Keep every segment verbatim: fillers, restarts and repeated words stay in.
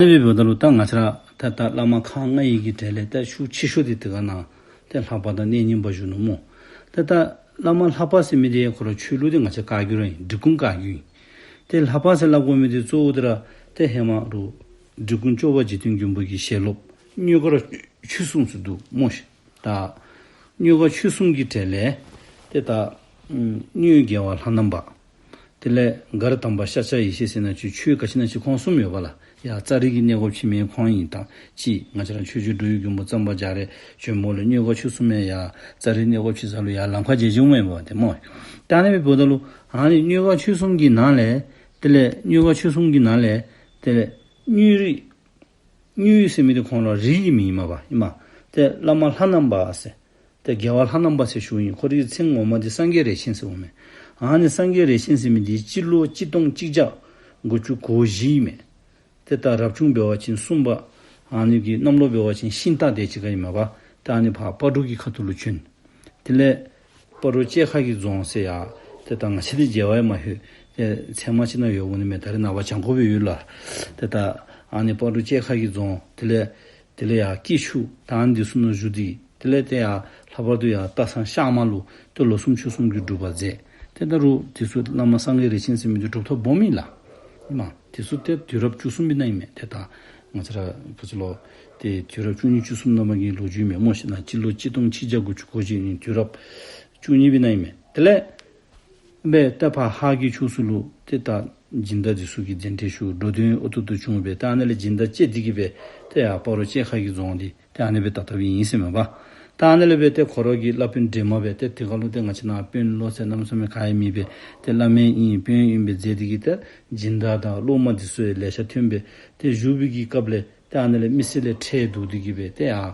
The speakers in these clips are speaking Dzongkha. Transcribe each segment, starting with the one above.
དེ་སྦེ་འབདཝ་ད་ལུ་ད་ང་བཅས་ར་ད་ད་བླ་མ་ཁག་ལྔ་ཡི་གི་གྲས་ལས་ད་ཤུགས་ཆེ་ཤོས་འདི་དེ་ག་ནང་ཏེ་ལྷ་པ་དང་གནས་རྙིང་པ་བཞུགས་ནུག་སྨོ། ད་ད་བླ་མ་ལྷ་པ་ཟེར་མི་འདི་ཁོ་ར་ཆོས་ལུགས་འདི་ང་བཅས་བཀའ་བརྒྱུད་ར་ཨིན། འབྲི་གུང་བཀའ་བརྒྱུད་ཨིན། ཏེ་ལྷ་པ་ཟེར་སླབ་དགོ་མི་འདི་གཙོ་བོ་འདི་ར་ཏེ་ཧེ་མ་རུ་འབྲི་གུང་སྐྱོབ་པ་འཇིག་རྟེན་མགོན་པོ་གི་ཞལ་སློབ་གཉོས་མགར་ཆོས་གསུམ་ཟེར་འདུག་སྨོ་ཤིག། ད་གཉོས་མགར་ཆོས་གསུམ་གྱི་གྲས་ལས་ཏེ་ད་ཨམ་གཉོས་རྒྱལ་བ་ལྷ་ནང་པ། དེ་ལས་མགར་དམ་པ་ཤཱཀྱ་ཡེ་ཤེས་ཟེར་ན་ཆོས་ཆོས་ག་ཅི་ན་ཅིག་ཁོང་གསུམ་ཡོད་པ་ལགས། ཡར་ཙཱ་རི་གི་གནས་སྒོ་ཕྱེ་མི་ཁོང་ཨིན། ད་ཅི་ང་བཅས་ར་ཆོས་རྗེ་འགྲོ་བའི་མགོན་པོ་གཙང་པ་རྒྱ་རས་བྱོནམ་ལས་གཉོས་མགར་ཆོས་གསུམ་ཡང་ཡར་ཙཱ་རི་གནས་སྒོ་ཕྱེ་ས་ལུ་ཡར་ལམ་ཁར་མཇལ་བྱུངམ་ཨིན་པ་ཏེ་སྨོ། ད་ཨ་ནི་སྦེ་འབདཝ་ད་ལུ་ཨ་ནི་གཉོས་མགར་ཆོས་གསུམ་གྱི་ནང་ལས་དེ་ལས་གཉོས་མགར་ཆོས་གསུམ་གྱི་ནང་ལས་དེ་ལས་གཉོས་རིགས་གཉོས་ཟེར་མི་འདི་ཁོང་ར་རིགས་ཀྱི་མིང་ཨིན་མས་པ་ཨིན་མས། ཏེ་བླ་མ་ལྷ་ནང་པ་ཟེར། ཏེ་རྒྱལ་བ་ལྷ་ནང་པ་ཟེར་ཞུཝ་ཨིན། ཁོ་རའི་མཚན་ངོ་མ་འདི་སངས་རྒྱས་རས་ཆེན་ཟེརཝ་མས། ཨ་ནི་སངས་རྒྱས་རས་ཆེན་ཟེར་མི་འདི་སྤྱི་ལོ་གཅིག་སྟོང་གཅིག་བརྒྱ་དགུ་བཅུ་གོ་བཞི་ཨིན་མས། ཏེ་ད་རབ་བྱུང་འབད་བ་ཅིན་གསུམ་པ། ཨ་ནི་གི་གནམ་ལོ་འབད་བ་ཅིན་ཤིང་སྟག་དེ་ཅིག་ཁར་ཨིན་མས་པ། ཏེ་ཨ་ནི་ཕར་སྤ་གྲོ་གི་ཁ་ཐུག་ལུ་བྱོན། དེ་ལས་སྤ་རོ་བཅལ་ཁ་གི་རྫོང་ཟེར་ཡར་ཏེ་ད་ང་བཅས་འདི་མཇལ་བར་མ་ལྷོད། ཏེ་ཚལ་མ་ཅིག་ནང་ཡོདཔ་འོང་ནི་མས། ད་རེས་ནངས་པ་བྱང་ཁོག་སྦེ་ཡོད་ལགས། ཏེ་ད་ཨ་ནི་སྤ་རོ་བཅལ་ཁ་གི་རྫོང་དེ་ལས་དེ་ལས་ཡར་སྐྱིད་ཆུ་ད་ཨ་ནི་འདི་ཚུ་ནང་བཞུགས་ཏེ་དེ་ལས་ཏེ་ཡར་ལྷག་པར་དུ་ཡར་སྟག་ཚང་ཤག་མ་ལུ་ཏེ་ལོ་གསུམ་ཕྱོགས་གསུམ་གྱི་སྒྲུབ་པ་མཛད། ཏེ་ད་རུང་འདི་ཚུ་བླ་མ་སངས་རྒྱས་རས་ཆེན་ཟེར་མི་འདི་གྲུབ་ཐོབ་སྦོམ་ཨིན་ལགས། ཨིན་མས། དེ་ཚུ་ཏེ་དུས་རབས་བཅུ་གསུམ་པའི་ནང་ཨིན་མས། ཏེ་ད་ང་བཅས་ར་ག་ཅི་ལོ་ཏེ་དུས་རབས་བཅུ་གཉིས་བཅུ་གསུམ་ནང་པ་གི་ལོ་རྒྱུས་མས་སྨོ་ཤིག་ན། སྤྱི་ལོ་གཅིག་སྟོང་ཆིག་བརྒྱ་དགུ་བཅུ་གོ་གཅིག་ཨིན། དུས་རབས་བཅུ་གཉིས་པའི་ནང་ཨིན་མས། དེ་ལས་སྦེ་ད་ཕར་ཧཱ་གི་ཕྱོགས་སུ་ལུ་ཏེ་ད་སྦྱིན་བདག་འདི་ཚུ་གིས་གདན་འདྲེན་ཞུ། འགྲོ་དོན་ཨོ་ཏོག་ཏོ་བྱུང་སྦེ་ད་ཨ་ནི་ལས་སྦྱིན་བདག་བཅད་དེ་གིས་སྦེ་ཏེ་ཡར་སྤ་རོ་བཅལ་ཁ་གི་རྫོང་འདི་ཏེ་ཨ་ནི་སྦེ་བཏབ་བཏབཔ་ཨིན་ཟེར་མས་པ། ད་ཨ་ནི་ལས་སྦེ་ཏེ་ཁོ་ར་གི་བླ་དཔོན་འདྲེས་མ་སྦེ་ཏེ་དེ་ཁར་ལུ་ཏེ་ང་བཅས་ནཱ་དཔོན་སློབ་ཟེར་གནམ་མེད་ས་མེད་ག་ཡང་མེད་པས། ཏེ་བླ་མ་ཨིན་དཔོན་ཨིན་སྦེ་མཛད་དེ་གིས་ཏེ་སྦྱིན་བདག་དང་སློབ་མ་འདི་ཚུ་ཡང་ལེ་ཤ་ཐོན་སྦེ་ཏེ་བཞུགས་པའི་གི་སྐབས་ལས་ཏེ་ཨ་ནི་ལས་མི་སེར་ལས་ཁྲལ་བསྡུ་སྟེ་གིས་སྦེ་ཏེ་ཡར་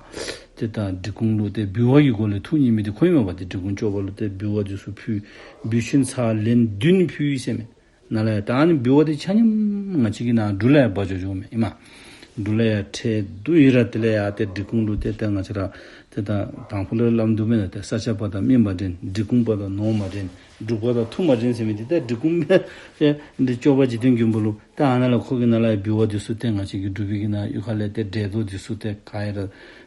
ཏེ་ད་འབྲི་གུང་ལུ་ཏེ་འབུལ་བ་གི་སྒོ་ལས་ཐུགས་མཉེས་མི་འདི་ཁོ་ཨིན་མས་པ། ཏེ་འབྲི་གུང་སྐྱོབ་པ་ལུ་ཏེ་འབུལ་བ་འདི་ཚུ་ཕུལ། འབུལ་ཆེན་ཚར་ལན་བདུན་ཕུལ་ཡི་ཟེར་མས། ནཱ་ལས་ད་ཨ་ནི་འབུལ་བ་འདི་ཆ་མཉམ་ང་བཅས་ཀྱི་ནཱ་འབྲུག་ལུ་ཡང་འབག་འགྱོ་འགྱོཝ་མས་ཨིན་མས། འབྲུག་ལུ་ཡང་ཁྲལ་བསྡུ་ཡི་ར་དེ་ལས་ཡར་ཏེ་འབྲི་གུང་ལུ་ཏེ་ཏེ་ང་བཅས་ར་ཏེ་ད་དང་ཕུ་ལས་སླབ་དོ་མེན་ན། ཏེ་ས་སྐྱ་པ་དང་སྨིན་པ་འདྲེན། འབྲི་གུང་པ་དང་ནོར་མ་འདྲེན། འབྲུག་པ་དང་མཐུ་མ་འདྲེན་ཟེར་མི་འདི་ཏེ་འབྲི་གུང་པ་ཏེ་འདི་སྐྱོབ་པ་འཇིག་རྟེན་མགོན་པོ་ལུ་ཏེ་ཨ་ནཱ་ལས་ཁོ་གིས་ནཱ་ལས་འབུལ་བ་འདི་ཚུ་ཏེ་ང་བཅས་ཀྱི་འབྲུག་པའི་གི་ནཱ་གཡུས་ཁ་ལས་ཏེ་འབྲས་རྡོག་འདི་ཚུ་ཏེ་ག་ཡ་ར་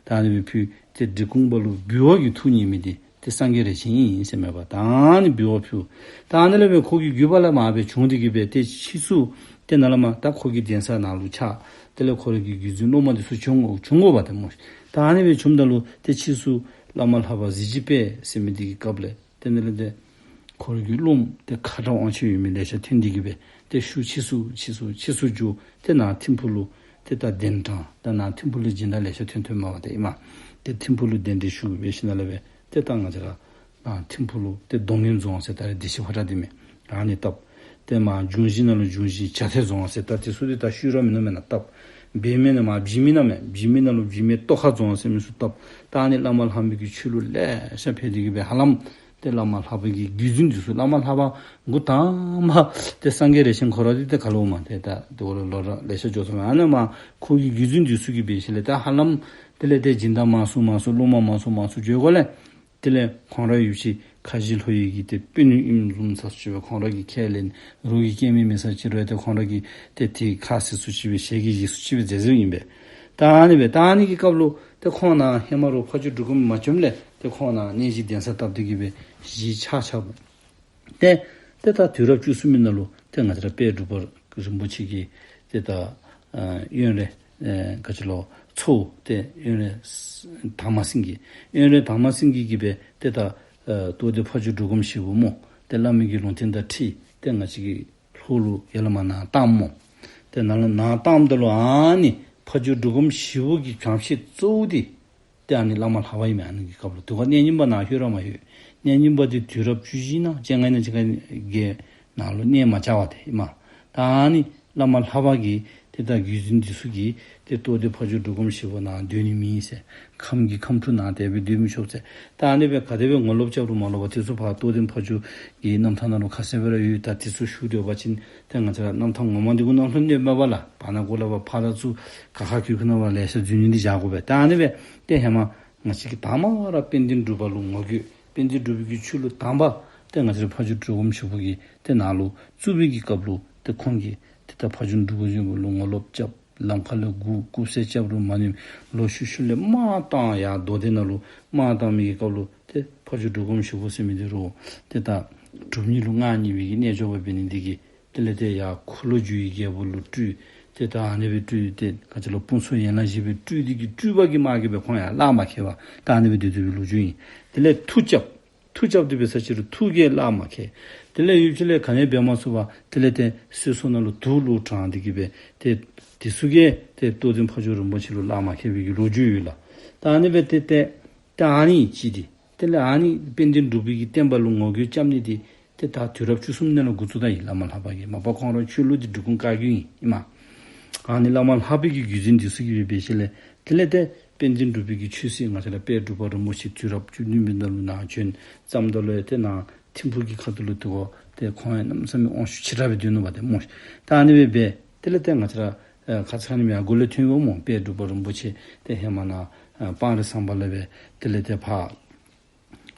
ད་ཨ་ནི་སྦེ་ཕུལ། ཏེ་འབྲི་གུང་པ་ལུ་འབུལ་བ་གི་ཐུགས་མཉེས་མི་འདི་ཏེ་སངས་རྒྱས་རས་ཆེན་ཨིན་ཟེར་མས་པ། ད་ཨ་ནི་འབུལ་བ་ཕུལ། ད་ཨ་ནི་ལས་སྦེ་ཁོ་གི་བརྒྱུད་པ་ལས་མར་སྦེ་བྱུང་སྟེ་གིས་སྦེ་ཏེ་ཕྱིས་སུ་ཏེ་ནཱ་ལས་མར་ད་ཁོ་གི་གདན་ས་ནཱ་ལུ་ཆགས། དེ་ལས་ཁོ་ར་གི་བརྒྱུད་འཛིན་སློབ་མ་འདི་ཚུ་བྱུང་བྱུང་དགོ་པ་ཏེ་སྨོ། ད་ཨ་ནི་སྦེ་བྱུངམ་ད་ལུ་ཏེ་ཕྱིས་སུ་བླ་མ་ལྷ་པ་གཟི་བརྗིད་དཔལ་ཟེར་མི་འདི་གི་སྐབས་ལས་ཏེ་ནཱ་ལས་ཏེ་ཁོ་ར་གི་སློབམ་ཏེ་ཁ་དྲག་དབང་ཆ་ཡོད་མི་ལེ་ཤ་ཐོན་ཏེ་གིས་སྦེ་ཏེ་ཤུགས་ཆེ་སུ་ཆེ་སུ་ཆེ་སུ་འགྱོ། ཏེ་ནཱ་ཐིམ་ཕུག་ལུ་ཏེ་ད་གདན་དྲངས། ད་ནཱ་ཐིམ་ཕུག་ལུ་སྦྱིན་བདག་ལེ་ཤ་ཐོན་ཐོནམ་མས་པ་ཏེ་ཨིན་མས། ཏེ་ཐིམ་ཕུག་ལུ་གདན་འདྲེན་ཞུ་སྦེ་ཞིནམ་ལས་སྦེ་ཏེ་ད་ང་བཅས་ར་ནཱ་ཐིམ་ཕུག་ལུ་ཏེ་རྡོ་སྔོན་རྫོང་ཟེར་ད་རེས་བདེ་ཆེན་ཕོ་བྲང་འདི་མས། ཨ་ནི་བཏབ། ཏེ་མར་འབྱུང་བཞི་ནང་ལུ་འབྱུང་བཞི་བྱ་ཐལ་རྫོང་ཟེར་ད་འདི་ཚུ་འདི་ད་ཤུལ་ར་མེན་ན་མེན་ན་བཏབ། བེ་མེ་ནང་མར་བི་མི་ནང་མས། བི་མི་ནང་ལུ་བི་མི་ལྟོ་ཁ་རྫོང་ཟེར་མི་ཚུ་བཏབ། ད་ཨ་ནི་བླ་མ་ལྷ་མོའི་གི་ཆོས་ལུགས་ལེ་ཤ་འཕེལ་ཏེ་གིས་སྦེ་ཧ་ལམ་ཏེ་བླ་མ་ལྷ་པ་གི་བརྒྱུད་འཛིན་འདི་ཚུ་བླ་མ་ལྷ་པ་འགོ་དང་པ་ཏེ་སངས་རྒྱས་རས་ཆེན་ཁོ་ར་འདི་ཏེ་ཁ་ལུ་མ་ཏེ་ད་དེ་འོ་ལོ་ལོ་ར་ལེ་ཤ་འགྱོ་སོང་མས། ཨ་ནི་མར་ཁོ་གི་བརྒྱུད་འཛིན་འདི་ཚུ་གིས་འབད་ཞིནམ་ལས་ད་ཧ་ལམ་དེ་ལས་ཏེ་སྦྱིན་བདག་མང་སུ་མང་སུ་སློབ་མ་མང་སུ་མང་སུ་འགྱོ་དགོ་ལས། དེ་ལས་ཁོང་ར་ཡུལ་གྱི་ཁ་བཞི་ལྷོ་ཡུལ་གྱི་ཏེ་དཔོན་ཨིནམ་བཟུམ་ཚུ་ཅིག་སྦེ་ཁོང་ར་གིས་ཁས་ལེན། རོགས་ཀྱིས་སྐྱོན་མི་མེད་ས་ཅིག་རུང་ཏེ་ཁོང་ར་གིས་ཏེ་དེ་ཁ་བཟེད་སུ་ཅིག་སྦེ་ཞལ་གྱིས་བཞེས་སུ་ཅིག་སྦེ་མཛད་མཛདཔ་ཨིན་པས། ད་ཨ་ནི་སྦེ་ད་ཨ་ནི་གི་སྐབས་ལུ་ཏེ་ཁོང་ནཱ་ཧེ་མ་རུ་ཕ་ཇོ་འབྲུག་སྒོམ་མ་བྱོནམ་ལས་ཏེ་ཁོང་ནཱ་གནས་གཞི་གདན་ས་བཏབ་སྟེ་གིས་སྦེ་གཞིས་ཆགས་ཆགསཔ་ཏེ་ཏེ་ད་དུས་རབས་བཅུ་གསུམ་པའི་ནང་ལུ་ཏེ་ང་བཅས་ར་དཔལ་འབྲུག་པ་རིན་པོ་ཆེ་གིས་ཏེ་ད་ཨ་དབོན་རས་ཨེ་ག་ཅི་ལོ་ཚའོ་ཏེ་དབོན་རས་དར་མ་སེང་གེ། དབོན་རས་དར་མ་སེང་གེ་གིས་སྦེ་ཏེ་ད་ཨ་རྟོགས་ལྡན་ཕ་ཇོ་འབྲུག་སྒོམ་ཞིག་པོ་སྨོ། ཏེ་བླ་མའི་གི་ལུང་བསྟན་དང་འཁྲིལ་ཏེ་ང་བཅས་ཀྱི་ལྷོ་ལུ་ཡར་ལས་མར་ནཱ་བཏངམ་སྨོ། ཏེ་ནཱ་ལས་ནཱ་བཏངམ་ད་ལུ་ཨ་ནི་ཕ་ཇོ་འབྲུག་སྒོམ་ཞིག་པོ་གི་བྱམས་བརྩེ་གཙོ་བོ་འདི་ཏེ་ཨ་ནི་བླ་མ་ལྷ་པ་ཨིན་མས། ཨ་ནི་གི་སྐབས་ལུ་དེ་ཁར་གནས་རྙིང་པ་ནཱ་ལྷོད་ར་མ་ལྷོད། གནས་རྙིང་པ་འདི་དུས་རབས་བཅུ་བཞི་ནང་བཅོ་ལྔ་ནང་བཅོ་ལྔ་གི་ནང་ལུ་གནས་མ་བཅའ་བ་ཏེ་ཨིན་མས། ད་ཨ་ནི་བླ་མ་ལྷ་པ་གིས་ཏེ་ད་བརྒྱུད་འཛིན་འདི་ཚུ་གིས་ཏེ་རྟོགས་ལྡན་ཕ་ཇོ་འབྲུག་སྒོམ་ཞིག་པོ་ནཱ་སྡོད་ནི་མེད་ཟེར། ཁམས་ཀྱི་ཁམས་ཕྲུག་ནཱ་དེ་སྦེ་སྡོད་མི་ཆོག་ཟེར། ད་ཨ་ནི་སྦེ་ག་དེ་སྦེ་ངོ་ལོག་རྐྱབ་རུང་མ་ལོག་པར་དེ་ཚུ་ཕར་རྟོགས་ལྡན་ཕ་ཇོ་གི་རྣམ་ཐར་ནང་ལུ་ཁ་གསལ་སྦེ་ར་ཡོད། ད་དེ་ཚུ་ཞུ་སྡོད་པ་ཅིན་ཏེ་ང་བཅས་ར་རྣམ་ཐར་ངོ་མ་འདི་གུ་ནང་ལྷོད་ནི་མེད་པས་ལགས། བར་ན་གུ་ལས་ཕར་ཕར་དང་ཚུར་ཁ་ཁ་ཁུ་ཁུ་ནང་ཕར་ལེ་ཤ་འཛུལ་ནི་འདི་བཞག་དགོ་པས། ད་ཨ་ནི་སྦེ་ཏེ་ཧེ་མ་ང་བཅས་ཀྱི་དང་པ་ར་དཔལ་ལྡན་འབྲུག་པ་ལུ་ངོ་རྒོལ། དཔལ་ལྡན་འབྲུག་པའི་གི་ཆོས་ལུགས་དང་པ་ཏེ་ང་བཅས་ར་ཕ་ཇོ་འབྲུག་སྒོམ་ཞིག་པོ་གིས་ཏེ་ནཱ་ལུ་བཙུགས་པའི་གི་སྐབས་ལུ་ཏེ་ཁོང་གིས་ཏེ་ད་ཕ་ཇོ་འབྲུག་སྒོམ་ཞིག་པོ་ལུ་ངོ་ལོག་རྐྱབ། ལམ་ཁ་ལས་སྒུག་སྒུག་ཟེར་རྐྱབ་རུང་མ་ནུས། ལོག་ཤུལ་ཤུལ་ལས་དམག་བཏང་ཡར་མདོ་སྡེ་ནང་ལུ་དམག་བཏང་མི་གི་སྐབས་ལུ་ཏེ་ཕ་ཇོ་འབྲུག་སྒོམ་ཞིག་པོ་ཟེར་མི་འདི་རུང་ཏེ་ད་གྲུབ་བརྙེས་ལུ་མངའ་བརྙེས་པའི་གི་རྣལ་འབྱོར་པ་འབད་ནི་འདི་གིས་དེ་ལས་ཏེ་ཡར་འཁོར་ལོས་སྒྱུར་བའི་རྒྱལ་པོ་ལུ་སྤྲུལ། ཏེ་ད་ཨ་ནི་སྦེ་སྤྲུལ་ཏེ་ག་ཅི་ལོ་དཔུང་ཚོགས་ཡན་ལག་བཞི་སྦེ་སྤྲུལ་ཏེ་གི་སྤྲུལ་པ་གིས་དམག་གིས་སྦེ་ཁོང་ཡར་བརླག་མ་ཁེལ་བར་ད་ཨ་ནི་སྦེ་སྡོད་སྡོད་པའི་ལོ་རྒྱུས་ཨིན། དེ་ལས་མཐུ་རྐྱབ། མཐུ་རྐྱབ་སྟེ་འབད་ས་ཅིག་རུང་མཐུ་གིས་བརླག་མ་ཁེལ། དེ་ལས་ཡུདཔ་ཅིག་ལས་ག་ནི་འབད་མ་ཚུགས་པར་དེ་ལས་ཏེ་གསོལ་ཚོགས་ནང་ལུ་དུག་ལུ་དྲངས་ཏེ་གི་སྦེ་ཏེ་དེ་ཚུ་གིས་ཏེ་རྟོགས་ལྡན་ཕ་ཇོ་རིན་པོ་ཆེ་ལུ་བརླག་མ་ཁེལ་བའི་གི་ལོ་རྒྱུས་ཡོད་ལགས། ད་ཨ་ནི་སྦེ་ཏེ་ཏེ་ད་ཨ་ནི་ཅིག་འདི་དེ་ལས་ཨ་ནི་དཔལ་ལྡན་འབྲུག་པའི་གི་བསྟན་པ་ལུ་ངོ་རྒོལ་རྐྱབ་ནི་འདི་ཏེ་ད་དུས་རབས་བཅུ་གསུམ་ནང་ལུ་འགོ་བཙུགས་ད་ཡི། བླ་མ་ལྷ་པ་གིས། མ་པ་ཁོང་ར་ཆོས་ལུགས་འདི་འབྲི་གུང་བཀའ་བརྒྱུད་ཨིན་ཨིན་མས། ཨ་ནི་བླ་མ་ལྷ་པའི་གི་བརྒྱུད་འཛིན་འདི་ཚུ་གིས་སྦེ་འབད་ཞིནམ་ལས་དེ་ལས་ཏེ་དཔལ་ལྡན་འབྲུག་པའི་གི་ཆོས་སྲིད་ང་བཅས་ར་དཔལ་འབྲུག་པ་རིན་པོ་ཆེ་དུས་རབས་བཅུ་བདུན་པའི་ནང་ལུ་ནཱ་བྱོན་ཙམ་ད་ལུ་ཡང་ཏེ་ནཱ་ཐིམ་ཕུག་གི་ཁ་ཐུག་ལུ་ཏེ་ཁོ་ཏེ་ཁོང་ཡང་གནམ་མེད་ས་མེད་དབང་ཤུགས་ཆེ་དྲགས་སྦེ་སྡོད་ནུག་པ་ཏེ་སྨོ། ད་ཨ་ནི་སྦེ་འབད་དེ་ལས་ཏེ་ང་བཅས་ར་ཨ་ཁ་ཙ་ཁ་ཉིནམ་ཡང་འགོ་ལས་ཐོན་ཡོདཔ་སྨོ། དཔལ་འབྲུག་པ་རིན་པོ་ཆེ་ཏེ་ཧེ་མ་ནཱ་ཨ་སྤང་རི་ཟམ་པ་ལས་སྦེ་དེ་ལས་ཏེ་ཕར་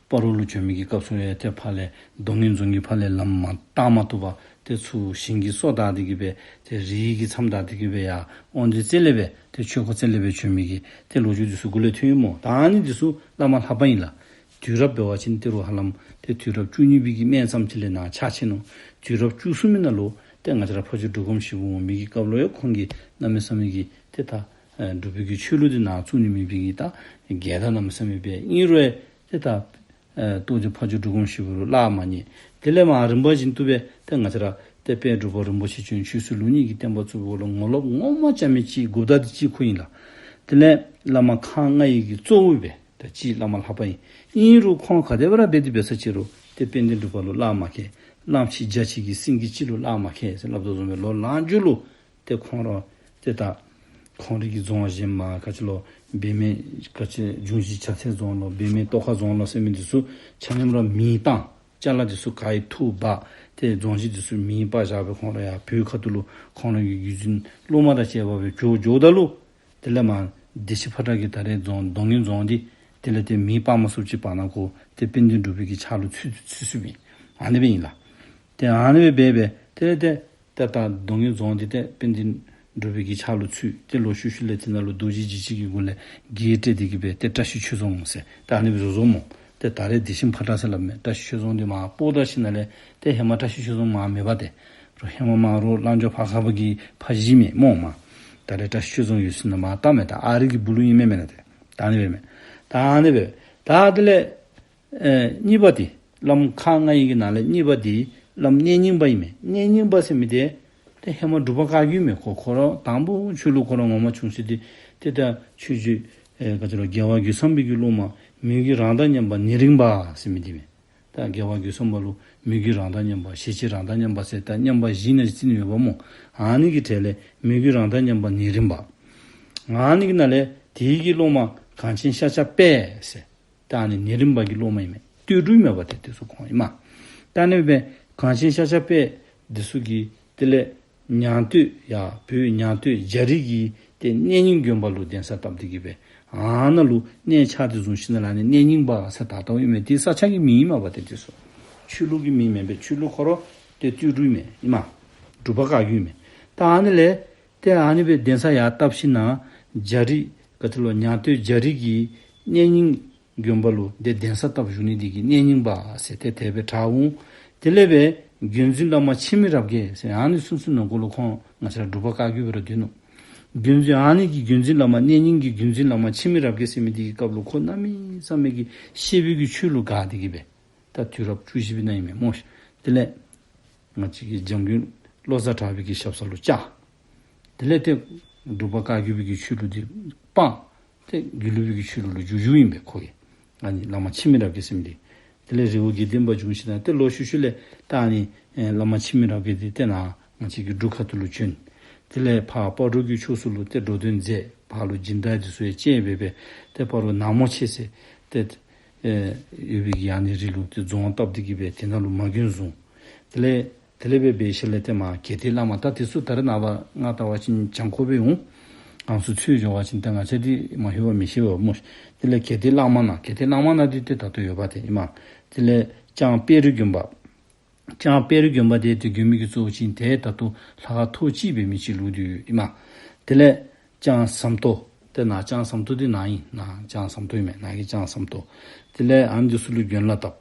སྤ་རོ་ལུ་བྱོན་མི་གི་སྐབས་སུ་ཡང་ཏེ་ཕར་ལས་རྡོ་སྔོན་རྫོང་གི་ཕར་ལས་ལམ་མ་བཏང་མ་བཏུབ་པར་ཏེ་ཚུར་ཞིང་གི་སོ་བདའ་སྟེ་གི་སྦེ་ཏེ་རི་གི་མཚམས་བདའ་སྟེ་གི་སྦེ་ཡར་དབང་འདུས་རྩེ་ལས་སྦེ་ཏེ་ཆོས་འཁོར་རྩེ་ལས་སྦེ་བྱོན་མི་གི་ཏེ་ལོ་རྒྱུས་འདི་ཚུ་འགོ་ལས་ཐོན་ཡོདཔ་སྨོ། ད་ཨ་ནི་འདི་ཚུ་བླ་མ་ལྷ་པ་ཨིན་ལགས། དུས་རབས་འབད་བ་ཅིན་ཏེ་རུང་ཧ་ལམ་ཏེ་དུས་རབས་བཅུ་གཉིས་པའི་གི་སྨད་ཙམ་ཅིག་ལས་ནཱ་ཕྱག་ཕྱིན་ནུག། དུས་རབས་བཅུ་གསུམ་པའི་ནང་ལུ་ཏེ་ང་བཅས་ར་ཕ་ཇོ་འབྲུག་སྒོམ་ཞིག་པོ་འོང་མི་གི་སྐབས་ལུ་ཡང་ཁོང་གིས་གནམ་མེད་ས་མེད་ཀྱི་ཏེ་ད་ཨེ་འབྲུག་པའི་གི་ཆོས་ལུགས་འདི་ནཱ་བཙུགས་ནི་མེད་པའི་གི་ད་འགལ་ཟླ་གནམ་མེད་ས་མེད་འབད། ཨིན་རུང་ཡང་ཏེ་ད་ཨེ་རྟོགས་ལྡན་ཕ་ཇོ་འབྲུག་སྒོམ་ཞིག་པོ་ལུ་བརླག་མ་ཉན། དེ་ལས་མར་རིམ་པ་བཞིན་དུ་སྦེ་ཏེ་ང་བཅས་ར་ཏེ་དཔལ་འབྲུག་པ་རིན་པོ་ཆེ་བྱོན་ཆོས་སྲིད་ལུགས་གཉིས་ཀྱི་བསྟན་པ་བཙུགས་པའི་སྐོར་ལུ་ངོ་ལོག་ངོ་མ་རྐྱབ་མི་ཅིག་འགོ་བདག་འདི་གཅིག་ཁོ་ཨིན་ལགས། དེ་ལས་བླ་མ་ཁག་ལྔ་ཡི་གི་གཙོ་བོ་སྦེ་ད་གཅིག་བླ་མ་ལྷ་པ་ཨིན། ཨིན་རུང་ཁོང་ག་དེ་སྦེ་ར་འབད་དེ་འབད་ས་ཅིག་རུང་ཏེ་དཔལ་ལྡན་འབྲུག་པ་ལུ་བརླག་མ་ཁེལ། གླང་ཆེན་རྒྱ་ཆེ་གི་སེང་གེ་ཅིག་ལུ་བརླག་མ་ཁེལ་ཟེར་སླབ་དོ་བཟུམ་སྦེ་ལོ་ལངས་རྒྱུ་ལུ་ཏེ་ཁོང་ར་ཏེ་ད་ཁོང་རའི་གི་རྫོང་གཞན་མ་ག་ཅི་ལོ་བེ་མེ་ག་ཅི་འབྱུང་བཞི་བྱ་ཚལ་རྫོང་ལོ་བེ་མེ་ཏོག་ཁ་རྫོང་ལོ་ཟེར་མི་འདི་ཚུ་ཆ་མཉམ་ར་མེ་བཏང་། ཅ་ལ་འདི་ཚུ་ག་ར་འཐུ་འབག། ཏེ་རྫོང་གཞི་འདི་ཚུ་མེ་སྤར་བཞག་སྦེ་ཁོང་ར་ཡར་བོད་ཁ་ཐུག་ལུ་ཁོང་ར་གི་བརྒྱུད་འཛིན་སློབ་མ་དང་བཅས་པ་སྦེ་འགྱོ་འགྱོཝ་ད་ལུ་དེ་ལས་མར་བདེ་ཆེན་ཕོ་བྲང་གི་ད་རེས་རྫོང་རྡོ་སྔོན་རྫོང་འདི་དེ་ལས་ཏེ་མེ་སྤར་མ་ཚུགསཔ་ཅིག་བར་ན་ཁོ་ཏེ་དཔལ་ལྡན་འབྲུག་པའི་གི་ཕྱག་ལུ་ཚུད་ཚུད་ཚུདཔ་ཨིན། ཨ་ནི་སྦེ་ཨིན་ལགས། ཏེ་ཨ་ནི་སྦེ་འབད་འབད་དེ་ལས་ཏེ་ཏེ་ད་རྡོ་སྔོན་རྫོང་འདི་ཏེ་དཔལ་ལྡན་འབྲུག་པའི་གི་ཕྱག་ལུ་ཚུད། ཏེ་ལོག་ཤུལ་ཤུལ་ལས་དེ་ནང་ལུ་རྡོ་རྗེ་འཇིགས་བྱེད་ཀྱི་སྒོ་ལས་བརྒལ་སྤྲོད་དེ་གི་སྦེ་ཏེ་བཀྲ་ཤིས་ཆོས་རྫོང་ཟེར་ཏེ་ཨ་ནི་སྦེ་བཟོ་བཟོཝ་སྨོ། ཏེ་ད་རེས་བདེ་ཆེན་ཕོ་བྲང་ཟེར་སླབ་མས། བཀྲ་ཤིས་ཆོས་རྫོང་འདི་མར་སྤོ་ད་ཞིནམ་ལས་ཏེ་ཧེ་མ་བཀྲ་ཤིས་ཆོས་རྫོང་མར་མེད་པ་ཏེ། རོགས་ཧེ་མ་མར་རོགས་ལང་ཇོ་ཕར་ཁ་བ་གི་ཕ་གཞིས་མས་སྨོ་མར། ད་རེས་བཀྲ་ཤིས་ཆོས་རྫོང་ཡོད་ས་ནང་མར་བཏབ་མས། ད་ཨ་རི་གི་སྦུག་ལུ་ཨིན་མས་མེན་ན་ཏེ། ད་ཨ་ནི་སྦེ་མས། ད་ཨ་ནི་སྦེ་ད་དེ་ལས་ཨེ་གཉིས་པ་འདི་བླམ་ཁག་ལྔ་ཡི་གི་ནང་ལས་གཉིས་པ་འདི་བླམ་གནས་རྙིང་པ་ཨིན་མས། གནས་རྙིང་པ་ཟེར་མི་འདི་ཏེ་ཧེ་མ་འབྲུག་པ་བཀའ་བརྒྱུད་མས། ཁོ་ཁོ་ར་དང་པ་ཆོས་ལུགས་ཁོ་ར་ངོ་མ་བྱུང་ས་འདི་ཏེ་ད་ཆོས་རྗེ་ཨེ་ག་ཅི་ལོ་རྒྱལ་བ་རྒོད་ཚང་པའི་གི་སློབ་མ་མོས་གུས་རང་དང་མཉམ་པ་ནེ་རིང་པ་ཟེར་མི་འདི་མས། ད་རྒྱལ་བ་རྒོད་ཚང་པ་ལུ་མོས་གུས་རང་དང་མཉམ་པ་ཞེ་བཅད་རང་དང་མཉམ་པ་ཟེར་ད་མཉམ་པ་བཞི་ནང་བརྩི་ནི་ཡོདཔ་སྨོ། ཨ་ནི་གི་གྲས་ལས་མོས་གུས་རང་དང་མཉམ་པ་ནེ་རིང་པ། ཨ་ནི་གི་ནང་ལས་དེ་གི་སློབ་མ་གངས་ཅན་ཤཱཀྱ་དཔལ་ཟེར། ད་ཨ་ནི་ནེ་རིང་པ་གི་སློབ་མ་ཨིན་མས། སྟོད་འབྲུག་མས་པ་ཏེ་དེ་ཚུ་ཁོང་ཨིན་མས། ད་ཨ་ནི་སྦེ་གངས་ཅན་ཤཱཀྱ་དཔལ་འདི་ཚུ་གིས་དེ་ལས་ཉང་སྟོད་ཡར་བོད་ཉང་སྟོད་རྒྱ་རིགས་ཀྱི་ཏེ་གནས་རྙིང་དགོན་པ་ལུ་གདན་ས་བཏབ་སྟེ་གི་སྦེ་ཨ་ནཱ་ལུ་གནས་ཆགས་ཏེ་བཟུང་ཞིནམ་ལས་ཨ་ནི་གནས་རྙིང་པ་ཟེར་བཏགས་བཏགསཔ་ཨིན་མས། དེ་ས་ཆ་གི་མིང་ཨིན་མས་པ་ཏེ་དེ་ཚུ། ཆོས་ལུགས་ཀྱི་མིང་མེན་པས། ཆོས་ལུགས་ཁོ་ར་ཏེ་སྟོད་འབྲུག་མས་ཨིན་མས། འབྲུག་པ་བཀའ་བརྒྱུད་མས། ད་ཨ་ནི་ལས་ཏེ་ཨ་ནི་སྦེ་གདན་ས་ཡར་བཏབ་ཞིནམ་ལས་རྒྱ་རིགས་ག་ཅི་ལོ་ཉང་སྟོད་རྒྱ་རིགས་ཀྱི་གནས་རྙིང་དགོན་པ་ལུ་ཏེ་གདན་ས་བཏབ་བཞུགས་ནི་འདི་གིས་གནས་རྙིང་པ་ཟེར་ཏེ་དེ་སྦེ་གྲགས་འོང་། དེ་ལས་སྦེ་བརྒྱུད་འཛིན་བླ་མ་འཆི་མེད་རབ་རྒྱས་ཟེར་ཨ་ནི་ཚུན་ཚོད་ནང་འཁོད་ལུ་ཁོང་ང་བཅས་ར་འབྲུག་པ་བཀའ་བརྒྱུད་སྦེ་ར་སྡོད་ནུག། བརྒྱུད་འཛིན་ཨ་ནི་གི་བརྒྱུད་འཛིན་བླ་མ་གནས་རྙིང་གི་བརྒྱུད་འཛིན་བླ་མ་འཆི་མེད་རབ་རྒྱས་ཟེར་མི་འདི་གི་སྐབས་ལུ་ཁོ་གནམ་མེད་ས་མེད་ཀྱི་ཤེས་པའི་གི་ཆོས་ལུ་དགའ་སྟེ་གི་སྦེ་ད་དུས་རབས་བཅུ་བཞི་པའི་ནང་ཨིན་མས་སྨོ་ཤིག། དེ་ལས་ང་བཅས་ཀྱི་འཇམ་མགོན་བློ་བཟང་གྲགས་པའི་གི་ཞབས་ས་ལུ་བཅར། དེ་ལས་ཏེ་འབྲུག་པ་བཀའ་བརྒྱུད་པའི་གི་ཆོས་ལུགས་འདི་སྤང་། ཏེ་དགེ་ལུགས་པའི་གི་ཆོས་ལུགས་ལུ་འགྱུར་འགྱུརཝ་ཨིན་པས་ཁོ་གིས། ཨ་ནི་བླ་མ་འཆི་མེད་རབ་རྒྱས་ཟེར་མི་འདི། དེ་ལས་རི་བོ་དགེ་ལྡན་པ་བྱུང་ཞིནམ་ལས་ཏེ་ལོག་ཤུལ་ཤུལ་ལས་ད་ཨ་ནི་ཨེ་བླ་མ་འཆི་མེད་རབ་རྒྱས་འདི་ཏེ་ནཱ་ང་བཅས་ཀྱི་འབྲུག་ཁ་ཐུག་ལུ་བྱོན། དེ་ལས་ཕར་སྤ་རོ་གི་ཕྱོགས་སུ་ལུ་ཏེ་འགྲོ་དོན་མཛད། ཕར་ལུ་སྦྱིན་བདག་འདི་ཚུ་ཡང་བཅས་སྦེ་སྦེ་ཏེ་སྤ་རོ་ནག་མོ་ཆེ་ཟེར་ཏེ་ཨེ་ཡོད་པའི་གི་ཨ་ནི་རི་ལུ་ཏེ་རྫོང་བཏབ་སྟེ་གི་སྦེ་དེ་ནང་ལུ་མ་དགོན་བཟུང་། དེ་ལས་དེ་ལས་སྦེ་འབད་ཞིནམ་ལས་ཏེ་མར་གལ་ཏེ་བླ་མ་ད་དེ་ཚུ་ད་རེས་ནངས་པ་ང་བལྟ་བ་ཅིན་གྱང་ཁོག་སྦེ་འོང་། ཨམ་སྲུ་འཚོལ་འགྱོ་བ་ཅིན་ཏེ་ང་བཅས་འདི་མ་ཤེས་པ་མི་ཤེས་པ་སྨོ་ཤིག། དེ་ལས་གལ་ཏེ་བླ་མ་ནང་གལ་ཏེ་བླ་མ་ནང་འདི་ཏེ་ད་ལྟོ་ཡོད་པ་ཏེ་ཨིན་མས། དེ་ལས་ལྕང་དཔལ་རི་དགོན་པ། ལྕང་དཔལ་རི་དགོན་པ་འདི་ཏེ་དགོན་པའི་གི་གཙོ་བོ་ཅིག་ཨིན། ཏེ་ད་ལྟོ་ལྷ་ཁང་ཐོག་གཅིག་འབད་མི་ཅིག་ལུས་ཏེ་ཡོད་ཨིན་མས། དེ་ལས་ལྕང་ཟམ་ཏོག། ཏེ་ནཱ་ལྕང་ཟམ་ཏོག་འདི་ནཱ་ཨིན། ནཱ་ལྕང་ཟམ་ཏོག་ཨིན་མས། ནཱ་གི་ལྕང་ཟམ་ཏོག། དེ་ལས་ཨ་ནི་འདི་ཚུ་ལུ་གྱོན་ལ་བཏབ།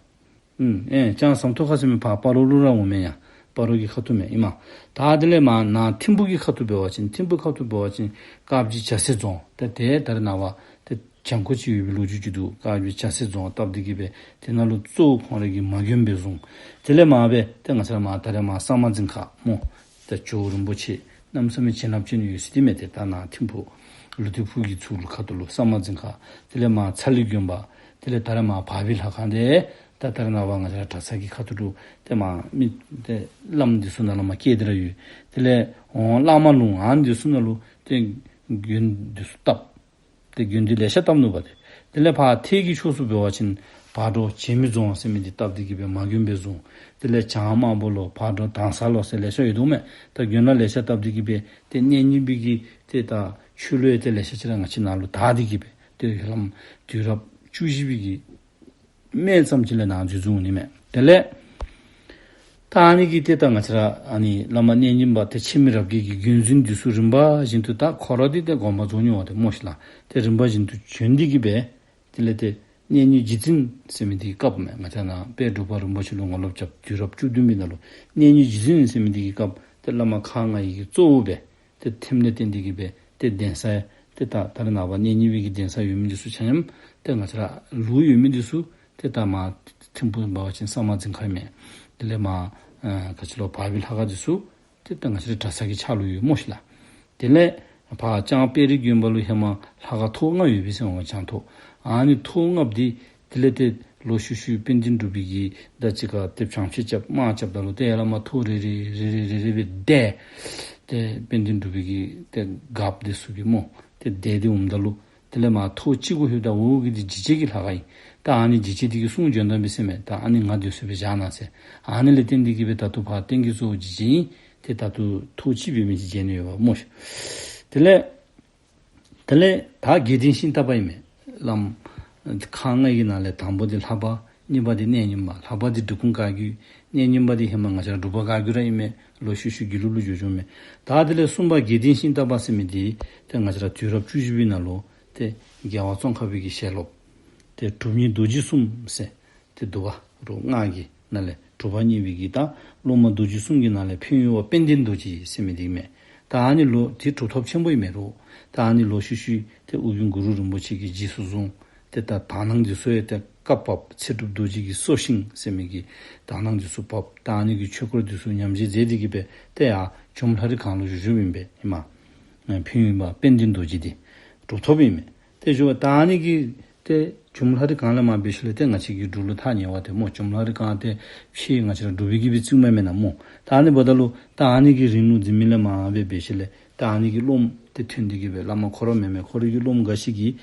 ཨུམ་ཨེ་ལྕང་ཟམ་ཏོག་ཁ་ཟེར་མི་ཕར་སྤ་རོ་ལུ་ར་འོང་མས་ཡ། སྤ་རོ་གི་ཁ་ཐུག་མས་ཨིན་མས། ད་དེ་ལས་མར་ནཱ་ཐིམ་ཕུ་གི་ཁ་ཐུག་འབད་བ་ཅིན་ཐིམ་ཕུ་ཁ་ཐུག་འབད་བ་ཅིན་དཀར་སྦྱིས་བྱ་སེ་རྫོང་། ཏེ་དེ་ད་རེས་ནངས་པ་ཏེ་བྱང་ཁོག་ཅིག་ཡོད་པའི་ལོ་རྒྱུས་ཅིག་འདུག། དཀར་སྦྱིས་བྱ་སེ་རྫོང་བཏབ་སྟེ་གི་སྦེ་དེ་ནང་ལུ་གཙོ་བོ་ཁོང་ར་གིས་མ་དགོན་སྦེ་བཟུང་། དེ་ལས་མར་སྦེ་ཏེ་ང་བཅས་ར་མར་ད་རེས་མར་ས་དམར་རྫིང་ཁ་སྨོ། ཏེ་ཇོ་བོ་རིན་པོ་ཆེ་གནམ་མེད་ས་མེད་བྱིན་རླབས་ཅན་ཡོད་ཟེར་དེ་མས། ཏེ་ད་ནཱ་ཐིམ་ཕུ་ལུ་ཏི་ཕུ་གི་ཚུར་ལུ་ཁ་ཐུག་ལུ་ས་དམར་རྫིང་ཁ། དེ་ལས་མར་ཚ་ལི་དགོན་པ། དེ་ལས་ད་རེས་མར་བག་བི་ལྷ་ཁང་དེ། ད་ད་རེས་ནངས་པ་ང་བཅས་ར་གྲྭ་ཚང་གི་ཁ་ཐུག་ལུ་ཏེ་མར་མི་ཏེ་བླམ་འདི་ཚུ་ནཱ་ལུ་མར་བསྐྱལ་ཏེ་ར་ཡོད། དེ་ལས་འོང་བླ་མ་ལུང་ཨ་ནི་འདི་ཚུ་ནང་ལུ་ཏེ་དགོན་འདི་ཚུ་བཏབ། ཏེ་དགོན་སྡེ་ལེ་ཤ་བཏབ་ནུག་པ་ཏེ། དེ་ལས་ཕར་ཐེད་ཀྱི་ཕྱོགས་སུ་འབད་བ་ཅིན་བག་གྲོ་བྱེ་མི་རྫོང་ཟེར་མི་འདི་བཏབ་སྟེ་གི་སྦེ་མ་དགོན་སྦེ་བཟུང་། དེ་ལས་བྱང་དམར་པོ་ལུ་བག་གྲོ་དང་ས་ལོ་ཟེར་ལེ་ཤ་ཡོད་དོ་མས། ད་དགོན་ལ་ལེ་ཤ་བཏབ་སྟེ་གི་སྦེ་ཏེ་གནས་རྙིང་པའི་གི་ཏེ་ད་ཆོས་ལུགས་ཡང་ཏེ་ལེ་ཤ་ཅིག་ར་ང་བཅས་ནཱ་ལུ་དར་ཏེ་གི་སྦེ་ཏེ་ཧེ་ལམ་དུས་རབས་བཅུ་བཞི་པའི་གི་སྨད་ཙམ་ཅིག་ལས་ནཱ་འཛུལ་འཛུལཝ་ཨིན་མས། དེ་ལས་ད་ཨ་ནི་གི་ཏེ་ད་ང་བཅས་ར་ཨ་ནི་བླ་མ་གནས་རྙིང་པ་ཏེ་འཆི་མེད་རབ་རྒྱས་ཀྱི་བརྒྱུད་འཛིན་འདི་ཚུ་རིམ་པ་བཞིན་དུ་ད་ཁོ་ར་འདི་ཏེ་དགོངས་པ་རྫོགས་ནི་འོང་སྟེ་སྨོ་ཤིག་ལགས། ཏེ་རིམ་པ་བཞིན་དུ་བྱོན་ཏེ་གི་སྦེ་དེ་ལས་ཏེ་གནས་རྙིང་རྗེ་བཙུན་ཟེར་མི་འདི་གི་སྐབས་མས། ང་བཅས་ནཱ་དཔལ་འབྲུག་པ་རིན་པོ་ཆེ་ལུ་ངོ་ལོག་རྐྱབ་དུས་རབས་བཅུ་བདུན་པའི་ནང་ལུ་གནས་རྙིང་རྗེ་བཙུན་ཟེར་མི་འདི་གི་སྐབས་ཏེ་བླ་མ་ཁག་ལྔ་ཡི་གི་གཙོ་བོ་སྦེ་ཏེ་ཐིམ་ལས་བརྟེན་ཏེ་གི་སྦེ་ཏེ་གདན་ས་ཏེ་ད་ད་རེས་ནངས་པ་གནས་རྙིང་པའི་གི་གདན་ས་ཡོད་མི་འདི་ཚུ་ཆ་མཉམ་ཏེ་ང་བཅས་ར་ལུ་ཡོད་མི་འདི་ཚུ་ཏེ་ད་མར་ཐིམ་ཕུ་འབད་བ་ཅིན་ས་དམར་རྫིང་ཁ་ཨིན་མས། དེ་ལས་མར་ཨ་ག་ཅི་ལོ་བག་བི་ལྷ་ཁང་འདི་ཚུ་ཏེ་ད་ང་བཅས་ར་གྲྭ་ཚང་གི་ཕྱག་ལུ་ཡོད་སྨོ་ཤིག་ལགས། དེ་ལས་ཕར་ལྕང་དཔལ་རི་དགོན་པ་ལུ་ཧེ་མ་ལྷ་ཁང་ཐོག་ལྔ་ཡོད་པས་ཟེར་འོང་། ལྕང་ཐོག། ཨ་ནི་ཐོག་ལྔ་པོ་འདི་དེ་ལས་ཏེ་ལོག་ཤུལ་ཤུལ་དཔལ་ལྡན་འབྲུག་པའི་གི་ད་ཅི་ག་ཏེ་བྱང་ཆུབ་རྐྱབ་དམག་རྐྱབ་ད་ལུ་ཏེ་ཡར་ལས་མར་ཐོག་རེ་རེ་རེ་རེ་རེ་རེ་སྦེ་བརྡལ། ཏེ་དཔལ་ལྡན་འབྲུག་པའི་གི་ཏེ་སྒརཔ་འདི་ཚུ་གིས་སྨོ། ཏེ་བརྡལ་ཏེ་འོངམ་ད་ལུ་དེ་ལས་མར་ཐོག་གཅིག་གུ་ལྷོདཔ་ད་འོག་གི་འདི་འཇིགས་བྱེད་ཀྱི་ལྷ་ཁང་ཨིན། ད་ཨ་ནི་འཇིགས་བྱེད་འདི་གིས་གསུང་བྱོན་ད་པས་ཟེར་མས། ད་ཨ་ནི་ང་སྡོད་ས་སྦེ་བཞག་གནང་ཟེར། ཨ་ནི་ལས་བརྟེན་ཏེ་གི་སྦེ་ད་ལྟོ་ཕར་རྟེན་གྱི་གཙོ་བོ་འཇིགས་བྱེད་ཨིན། ཏེ་ད་ལྟོ་ཐོག་གཅིག་འབད་མི་ཅིག་མཇལ་ནི་ཡོདཔ་སྨོ་ཤིག། དེ་ལས་དེ་ལས་ད་དགེ་ལྡན་ཤིང་རྟ་པ་ཨིན་མས། བླམ་ཁག་ལྔ་གི་ནང་ལས་དང་པོ་འདི་ལྷ་པ། གཉིས་པ་འདི་གནས་རྙིང་པ། ལྷ་པ་འདི་འབྲི་གུང་བཀའ་བརྒྱུད། གནས་རྙིང་པ་འདི་ཧེ་མ་ང་བཅས་ར་འབྲུག་པ་བཀའ་བརྒྱུད་ར་ཨིན་མས། ལོག་ཤུལ་ཤུལ་དགེ་ལུགས་ལུ་འགྱོ་འགྱོཝ་མས། ད་དེ་ལས་གསུམ་པ་དགེ་ལྡན་ཤིང་རྟ་པ་ཟེར་མི་འདི་ཏེ་ང་བཅས་ར་དུས་རབས་བཅུ་བཞི་པའི་ནང་ལུ་ཏེ་རྒྱལ་བ་ཙོང་ཁ་པའི་གི་ཞལ་སློབ་ཏེ་གྲུབ་བརྙེས་རྡོ་རྗེ་གསུམ་ཟེར་ཏེ་འདུག་པ། རུ་ལྔ་གི་ནང་ལས་གྲུབ་པ་བརྙེས་པའི་གི་ད་སློབ་མ་རྡོ་རྗེ་གསུམ་གྱི་ནང་ལས་ཕན་ཡོན་པ་དཔལ་ལྡན་རྡོ་རྗེ་ཟེར་མི་འདི་ཨིན་མས། ད་ཨ་ནི་ལུ་ཏེ་གྲུབ་ཐོབ་ཆེན་པོ་ཨིན་མས་རུ། ད་ཨ་ནི་ལོག་ཤུལ་ཤུལ་ཏེ་ཨོ་རྒྱན་གུ་རུ་རིན་པོ་ཆེ་གིས་རྗེས་སུ་བཟུང་། ཏེ་ད་དག་སྣང་འདི་ཚུ་ཡང་ཏེ་བཀའ་བབས། ཚེ་སྒྲུབ་རྡོ་རྗེ་གི་སྲོག་ཤིང་ཟེར་མི་གི་དག་སྣང་འདི་ཚུ་བབས། ད་ཨ་ནི་གི་ཆོས་སྐོར་འདི་ཚུ་ཉམས་བཞེས་མཛད་དེ་གི་སྦེ་ཏེ་ཡར་ཇོ་མོ་ལྷ་རི་སྒང་ལུ་བཞུགས་བཞུགསཔ་ཨིན་པས་ཨིན་མས། ཕན་ཡོན་པ་དཔལ་ལྡན་རྡོ་རྗེ་འདི་གྲུབ་ཐོབ་ཨིན་མས། ཏེ་ཇོ་བོ་ད་ཨ་ནི་གི་ཏེ་ཇོ་མོ་ལྷ་རི་སྒང་ལས་མར་འབད་ཞིནམ་ལས་ཏེ་ང་བཅས་ཀྱི་འབྲུག་ལུ་ཐག་ཉེ་བ་ཏེ་སྨོ། ཇོ་མོ་ལྷ་རི་སྒང་ཏེ་ཕྱེད་ང་བཅས་ར་འབྲུག་པའི་གི་སྦེ་བརྩིཝ་མས་མེན་ན་སྨོ། ད་ཨ་ནི་འབདཝ་ད་ལུ་ད་ཨ་ནི་གི་རིང་ལུགས་འཛིན་མི་ལས་མར་སྦེ་འབད་ཞིནམ་ལས་ད་ཨ་ནི་གི་སློབམ་ཏེ་ཐོན་ཏེ་གི་སྦེ་བླ་མ་ཁོ་ར་མེན་མས། ཁོ་རའི་གི་སློབམ་འགའ་ཞིག་གིས་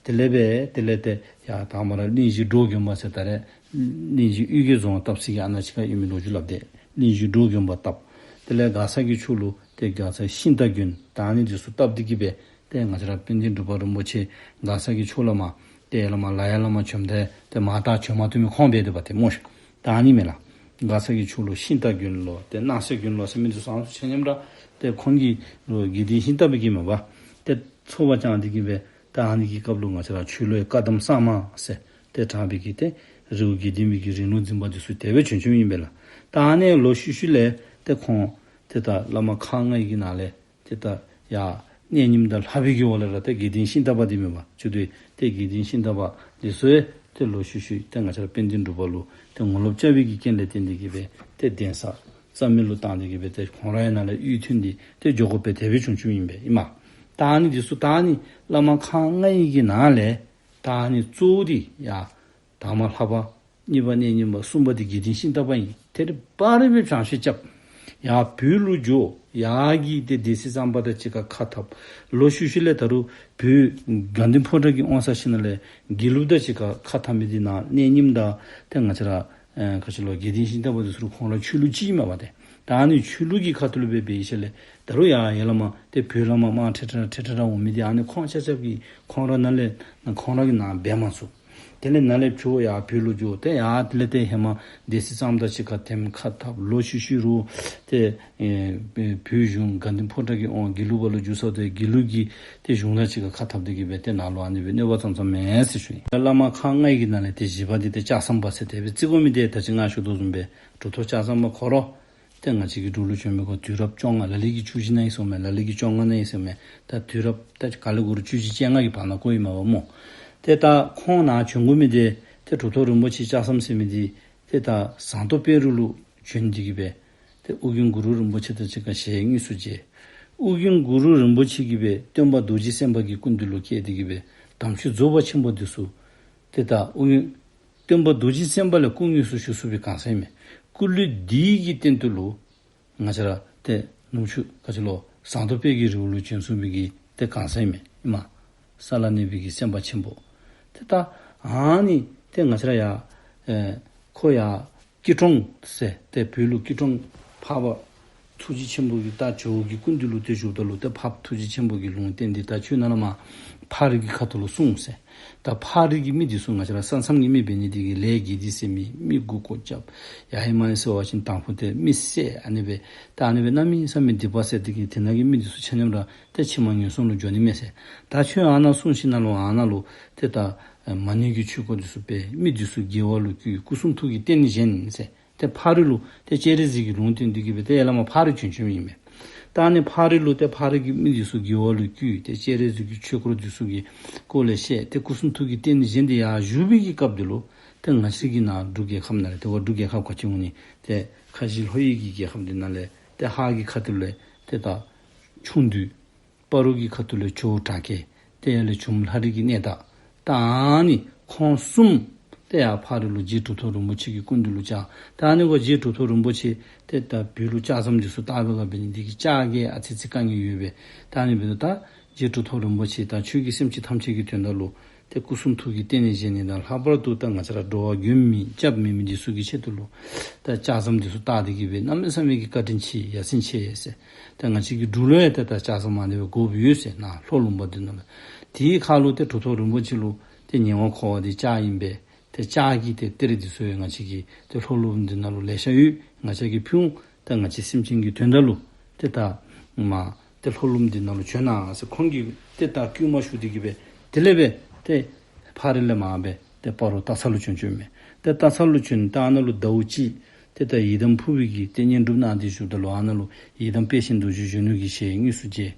དེ་ལས་སྦེ་དེ་ལས་ཏེ་ཡར་དང་པ་ར་གླིང་བཞི་འབྲོག་དགོན་པ་ཟེར་ད་རེས་གླིང་བཞི་གཡུལ་རྒྱལ་རྫོང་བཏབ་ས་གི་ཨ་ནཱ་ཅིག་ཁར་ཨིན་མི་ལོ་རྒྱུས་སླབ་སྟེ་གླིང་བཞི་འབྲོག་དགོན་པ་བཏབ། དེ་ལས་མགར་ས་གི་ཕྱོགས་ལུ་ཏེ་མགར་ས་ཤིང་རྟ་དགོན་ད་ཨ་ནི་འདི་ཚུ་བཏབ་སྟེ་གི་སྦེ་ཏེ་ང་བཅས་ར་དཔལ་ལྡན་འབྲུག་པ་རིན་པོ་ཆེ་མགར་ས་གི་ཕྱོགས་ལས་མར་ཏེ་ཡར་ལས་མར་ལ་ཡར་ལས་མར་བྱོནམ་ད་ཏེ་མར་ད་བྱོན་མ་བཏུབ་མི་ཁོང་འབད་དེ་འབད་དེ་སྨོ་ཤིག། ད་ཨ་ནི་མས་ལགས། མགར་ས་གི་ཕྱོགས་ལུ་ཤིང་རྟ་དགོན་ལོ་ཏེ་སྣང་གསལ་དགོན་ལོ་ཟེར་མི་འདི་ཚུ་ཨ་ནི་ཚུ་ཆ་མཉམ་ར་ཏེ་ཁོང་གི་ལུ་དགེ་ལྡན་ཤིང་རྟ་པའི་གི་མས་པ། ཏེ་ཚོགས་པ་བསྐྱངས་ཏེ་གི་སྦེ་ད་ཨ་ནི་གི་སྐབས་ལུ་ང་བཅས་ར་ཆོས་ལུགས་ཡང་བཀའ་གདམས་གསར་མ་ཟེར་ཏེ་དྲངས་པའི་གི་ཏེ་རི་བོ་དགེ་ལྡན་པའི་གི་རིང་ལུགས་འཛིན་པ་འདི་ཚུ་དེ་སྦེ་བྱོན་བྱོནམ་ཨིན་པས་ལགས། ད་ཨ་ནི་ལོག་ཤུལ་ཤུལ་ལས་ཏེ་ཁོང་ཏེ་ད་བླ་མ་ཁག་ལྔ་ཡི་གི་ནང་ལས་ཏེ་ད་ཡར་གནས་རྙིང་དང་ལྷ་པའི་གི་འོག་ལས་ར་ཏེ་དགེ་ལྡན་ཤིང་རྟ་པ་འདི་མས་པ། ཅི་སྟེ་ཏེ་དགེ་ལྡན་ཤིང་རྟ་པ་འདི་ཚུ་ཡང་ཏེ་ལོག་ཤུལ་ཤུལ་ཏེ་ང་བཅས་ར་དཔལ་ལྡན་འབྲུག་པ་ལུ་ཏེ་ངོ་ལོག་རྐྱབ་པའི་གི་རྐྱེན་ལས་བརྟེན་ཏེ་གི་སྦེ་ཏེ་གདན་ས་རྩ་མེད་ལུ་བཏང་སྟེ་གི་སྦེ་ཏེ་ཁོང་ར་ཡང་ནཱ་ལས་གཡུལ་ཐོན་ཏེ་ཏེ་འགྱོ་དགོཔ་སྦེ་དེ་སྦེ་བྱུང་བྱུངམ་ཨིན་པས་ཨིན་མས། ད་ཨ་ནི་འདི་ཚུ་ད་ཨ་ནི་བླ་མ་ཁག་ལྔ་ཡི་གི་ནང་ལས་ད་ཨ་ནི་གཙོ་བོ་འདི་ཡར་དང་པ་ལྷ་པ། གཉིས་པ་གནས་རྙིང་པ། གསུམ་པ་འདི་དགེ་ལྡན་ཤིང་རྟ་པ་ཨིན། ཏེ་རེ་བ་རེ་སྦེ་བྱང་ཤེད་རྐྱབ། ཡར་བོད་ལུ་འགྱོ། ཡར་གྱི་ཏེ་སྡེ་སྲིད་གཙང་པ་དང་གཅིག་ཁར་ཁ་འཐབ། ལོག་ཤུལ་ཤུལ་ལས་ད་རུང་བོད་དགའ་ལྡན་ཕོ་བྲང་གི་དབང་ས་ཕྱི་ནང་ལས་དགེ་ལུགས་དང་གཅིག་ཁར་ཁ་འཐབ་མི་འདི་ནཱ་གནས་རྙིང་དང་ཏེ་ང་བཅས་ར་ཨེ་ག་ཅི་ལོ་དགེ་ལྡན་ཤིང་རྟ་པ་འདི་ཚུ་ཁོང་ར་ཆོས་ལུགས་གཅིག་མས་པ་ཏེ། ད་ཨ་ནི་ཆོས་ལུགས་ཀྱི་ཁ་ཐུག་ལུ་སྦེ་འབད་ཞིནམ་ལས་ད་རུང་ཡར་ཡར་ལས་མར་ཏེ་བོད་ལས་མར་དམག་ཁྲིད་ཁྲིད་ཁྲིད་ཁྲིད་འོང་མི་འདི་ཨ་ནི་ཁོང་ཆ་ཁྱབ་ཀྱིས་ཁོང་ར་ནཱ་ལས་ཁོང་ར་གིས་ནཱ་འབད་མ་ཚུགས། དེ་ལས་ནཱ་ལས་འཕྱོ་ཡར་བོད་ལུ་འགྱོ། ཏེ་ཡར་དེ་ལས་ཏེ་ཧེ་མ་སྡེ་སྲིད་གཙང་པ་དང་གཅིག་ཁར་ཐེམ་ཁ་འཐབ། ལོག་ཤུལ་ཤུལ་རུ་ཏེ་ཨེ་བོད་གཞུང་དགའ་ལྡན་ཕོ་བྲང་གི་དབང་དགེ་ལུགས་པ་ལུ་འགྱུར་སོང་སྟེ་དགེ་ལུགས་ཀྱི་ཏེ་གཞུང་དང་གཅིག་ཁར་ཁ་འཐབ་སྟེ་གི་སྦེ་ཏེ་ནཱ་ལུ་ཨ་ནི་སྦེ་གནོད་པ་ཙམ་ཙམ་མེད་ཟེར་ཞུ་ཡི། བླ་མ་ཁག་ལྔ་ཡི་གི་ནང་ལས་ཏེ་བཞི་པ་འདི་ཏེ་ལྕགས་ཟམ་པ་ཟེར་དེ་སྦེ་བརྩི་དགོ་མི་འདི་ད་ཅི་ང་ཞུ་དོ་བཟུམ་སྦེ་གྲུབ་ཐོབ་ལྕགས་ཟམ་པ་ཁོ་ར་ཏེ་ང་བཅས་ཀྱི་འབྲུག་ལུ་བྱོན་མི་ཁོ་དུས་རབས་བཅོ་ལྔ། ལ་ལུ་གིས་བཅུ་བཞི་ནང་ཨིན་ཟེརཝ་མས། ལ་ལུ་གིས་བཅོ་ལྔ་ནང་ཨིན་ཟེརཝ་མས། ད་དུས་རབས་ད་ག་ལས་འགོ་རུང་བཅུ་བཞི་བཅོ་ལྔ་གི་བར་ན་བཀོད་ཡི་མས་པ་སྨོ། ཏེ་ད་ཁོང་ནཱ་བྱོན་དགོ་མི་འདི་ཏེ་གྲུབ་ཐོབ་རིན་པོ་ཆེ་ལྕགས་ཟམ་ཟེར་མི་འདི་ཏེ་ད་ཟངས་མདོག་དཔལ་རི་ལུ་བྱོན་ཏེ་གི་སྦེ་ཏེ་ཨོ་རྒྱན་གུ་རུ་རིན་པོ་ཆེ་དང་གཅིག་ཁར་ཞལ་དངོས་སུ་མཇལ། ཨོ་རྒྱན་གུ་རུ་རིན་པོ་ཆེ་གིས་སྦེ་སྟོན་པ་རྡོ་རྗེ་སེམས་དཔའ་གི་སྐུ་མདུན་ལུ་བསྐྱལ་ཏེ་གི་སྦེ་དམ་ཆོས་རྫོགས་པ་ཆེན་པོ་འདི་ཚུ་ཏེ་ད་ཨོ་རྒྱན་སྟོན་པ་རྡོ་རྗེ་སེམས་དཔའ་ལས་སྐུ་དངོས་སུ་ཞུ་ཚུགས་པའི་གང་ཟག་ཨིན་མས། སྐུ་ལུས་འདི་གི་སྟེང་དུ་ལུ་ང་བཅས་ར་ཏེ་ནུབ་ཕྱོགས་ག་ཅི་ལོ་ཟངས་མདོག་དཔལ་གྱི་རི་བོ་ལུ་བྱོན་ཚུགས་པའི་གི་ཏེ་གང་ཟག་ཨིན་མས། ཨིན་མས། ས་ལ་གནས་པའི་གི་སེམས་དཔའ་ཆེན་པོ། ཏེ་ད་ཨ་ནི་ཏེ་ང་བཅས་ར་ཡར་ཨེ་ཁོ་ཡར་སྐྱིད་གྲོང་ཟེར་ཏེ་བོད་ལུ་སྐྱིད་གྲོང་འཕགས་པ་ཐུགས་རྗེ་ཆེན་པོ་གི་ད་ཇོ་བོ་གི་སྐུ་མདུན་ལུ་ཏེ་བཞུགསཔ་ད་ལུ་ཏེ་འཕགས་པ་ཐུགས་རྗེ་ཆེན་པོ་གིས་ལུང་བསྟན་ཏེ་ད་ཁྱོད་ནཱ་ལས་མར་ཕག་རི་གི་ཁ་ཐུག་ལུ་སོང་ཟེར། ད་ཕག་རི་གི་མི་འདི་ཚུ་ང་བཅས་ར་ས་མཚམས་ཀྱི་མི་འབད་ནི་འདི་གིས་ལས་དགེ་སྡིག་ཟེར་མེད། མི་མགུ་སྐོར་རྐྱབ། ཡ་ཧེ་མ་ཧེ་ཟེར་བ་ཅིན་དང་ཕུ་ཏེ་མི་བསད། ཨ་ནི་སྦེ་ད་ཨ་ནི་སྦེ་གནམ་མེད་ས་མེད་སྡིག་པ་བསགས་ཏེ་གི་དེ་ནང་གི་མི་འདི་ཚུ་ཆ་མཉམ་ར་ཏེ་ཕྱི་མ་ངན་སོང་ལུ་འགྱོ་ནི་མས་ཟེར། ད་ཁྱོད་ཨ་ནཱ་སོང་ཞིནམ་ལས་ཨ་ནཱ་ལུ་ཏེ་ད་མ་ཎི་གི་ཆོས་སྐོར་འདི་ཚུ་སྦེ་མི་འདི་ཚུ་དགེ་བ་ལུ་བཀོད། སྐུ་གསུང་ཐུགས་ཀྱི་རྟེན་བཞེངས་ཟེར། ཏེ་ཕག་རི་ལུ་ཏེ་སྤྱན་རས་གཟིགས་ཀྱིས་ལུང་བསྟན་ཏེ་གི་སྦེ་ཏེ་ཡར་ལས་མར་ཕག་རི་བྱོན་བྱོནམ་ཨིན་མས། ད་ཨ་ནི་ཕག་རི་ལུ་ཏེ་ཕག་རི་གི་མི་འདི་ཚུ་དགེ་བ་ལུ་བཀོད། ཏེ་སྤྱན་རས་གཟིགས་ཀྱི་ཆོས་སྐོར་འདི་ཚུ་གི་སྐོར་ལས་བཤད། ཏེ་སྐུ་གསུང་ཐུགས་ཀྱི་རྟེན་བཞེངས་ཏེ་ཡར་བཞུགས་པའི་གི་སྐབས་འདི་ལུ་ཏེ་ང་བཅས་ཀྱི་ནཱ་འབྲུག་རྒྱལ་ཁབ་ནང་ལས་ཏེ་འབྲུག་རྒྱལ་ཁབ་ག་ཅི་འོང་ནི་ཏེ་ཁ་བཞི་ལྷོ་ཡི་གི་རྒྱལ་ཁབ་འདི་ནང་ལས་ཏེ་ཧཱ་གི་ཁ་ཐུག་ལས་ཏེ་ད་ཆུང་བདུད། སྤ་རོ་གི་ཁ་ཐུག་ལས་ཇོ་བོ་བྲག་བརྒྱད། ཏེ་ཡར་ལས་ཇོ་མོ་ལྷ་རི་གི་གནས་བདག། ད་ཨ་ནི་ཁོང་གསུམ་ཏེ་ཡར་ཕག་རི་ལུ་རྗེ་གྲུབ་ཐོབ་རིན་པོ་ཆེ་གི་སྐུ་མདུན་ལུ་བཅར། ད་ཨ་ནི་གུ་རྗེ་གྲུབ་ཐོབ་རིན་པོ་ཆེ་ཏེ་ད་བོད་ལུ་ལྕགས་ཟམ་འདི་ཚུ་བཏགས་པའི་སྐབས་འབད་ནི་འདི་གིས་ལྕགས་ཀྱི་ཨ་ཙི་ཙི་དཀའ་ངལ་ཡོད་པས། ད་ཨ་ནི་འབདཝ་ད་ད་རྗེ་གྲུབ་ཐོབ་རིན་པོ་ཆེ་ད་ཆོས་ཀྱི་སེམས་ཅན་ཐམས་ཅད་ཀྱི་དོན་དག་ལུ་ཏེ་སྐུ་གསུང་ཐུགས་ཀྱི་རྟེན་ནི་བཞེངས་ནི་དང་ལྷག་པར་དུ་ད་ང་བཅས་ར་འགྲོ་བ་མགོན་མེད་སྐྱབས་མེད་མི་འདི་ཚུ་གི་ཆེད་དུ་ལུ་ད་ལྕགས་ཟམ་འདི་ཚུ་བཏགས་ཏེ་གི་སྦེ་གནམ་མེད་ས་མེད་ཀྱི་བཀའ་དྲིན་ཆེ་ཡ་མཚན་ཆེ་ཟེར། ད་ང་བཅས་ཀྱི་འབྲུག་ལུ་ཡང་ཏེ་ད་ལྕགས་ཟམ་མ་འདི་སྦེ་དགོཔ་ཡོད་ཟེར། ནཱ་ལྷོ་ལུང་པ་འདི་ནང་ལུ། དེའི་ཁར་ལུ་ཏེ་གྲུབ་ཐོབ་རིན་པོ་ཆེ་ལུ་ཏེ་ཉེ་བར་མཁོ་བ་འདི་ལྕགས་ཨིན་པས། ཏེ་ལྕགས་ཀྱི་ཏེ་གཏེར་འདི་ཚུ་ཡང་ང་བཅས་ཀྱི་ཏེ་ལྷོ་ལུངམ་འདི་ནང་ལུ་ལེ་ཤ་ཡོད། ང་བཅས་ཀྱིས་ཕུལ་འོང་། ཏེ་ང་བཅས་སེམས་ཅན་གྱི་དོན་དག་ལུ་ཏེ་ད་མར་ཏེ་ལྷོ་ལུངམ་འདི་ནང་ལུ་བྱོན་གནང་ཟེར་ཁོང་གིས་ཏེ་ད་བསྐུལ་མ་ཞུ་སྟེ་གི་སྦེ་དེ་ལས་སྦེ་ཏེ་ཕག་རི་ལས་མར་སྦེ་ཏེ་སྤ་རོ་སྟག་ཚང་ལུ་བྱོན་བྱོནམ་མས། ཏེ་སྟག་ཚང་ལུ་བྱོན་ད་ཨ་ནཱ་ལུ་ཟླཝ་གཅིག་ཏེ་ད་ཡི་དམ་ཕུར་པའི་གི་ཏེ་བསྙེན་སྒྲུབ་གནང་སྟེ་བཞུགསཔ་ད་ལུ་ཨ་ནཱ་ལུ་ཡི་དམ་དཔལ་ཆེན་རྡོ་རྗེ་གཞོན་ནུ་གི་ཞལ་དངོས་སུ་མཇལ།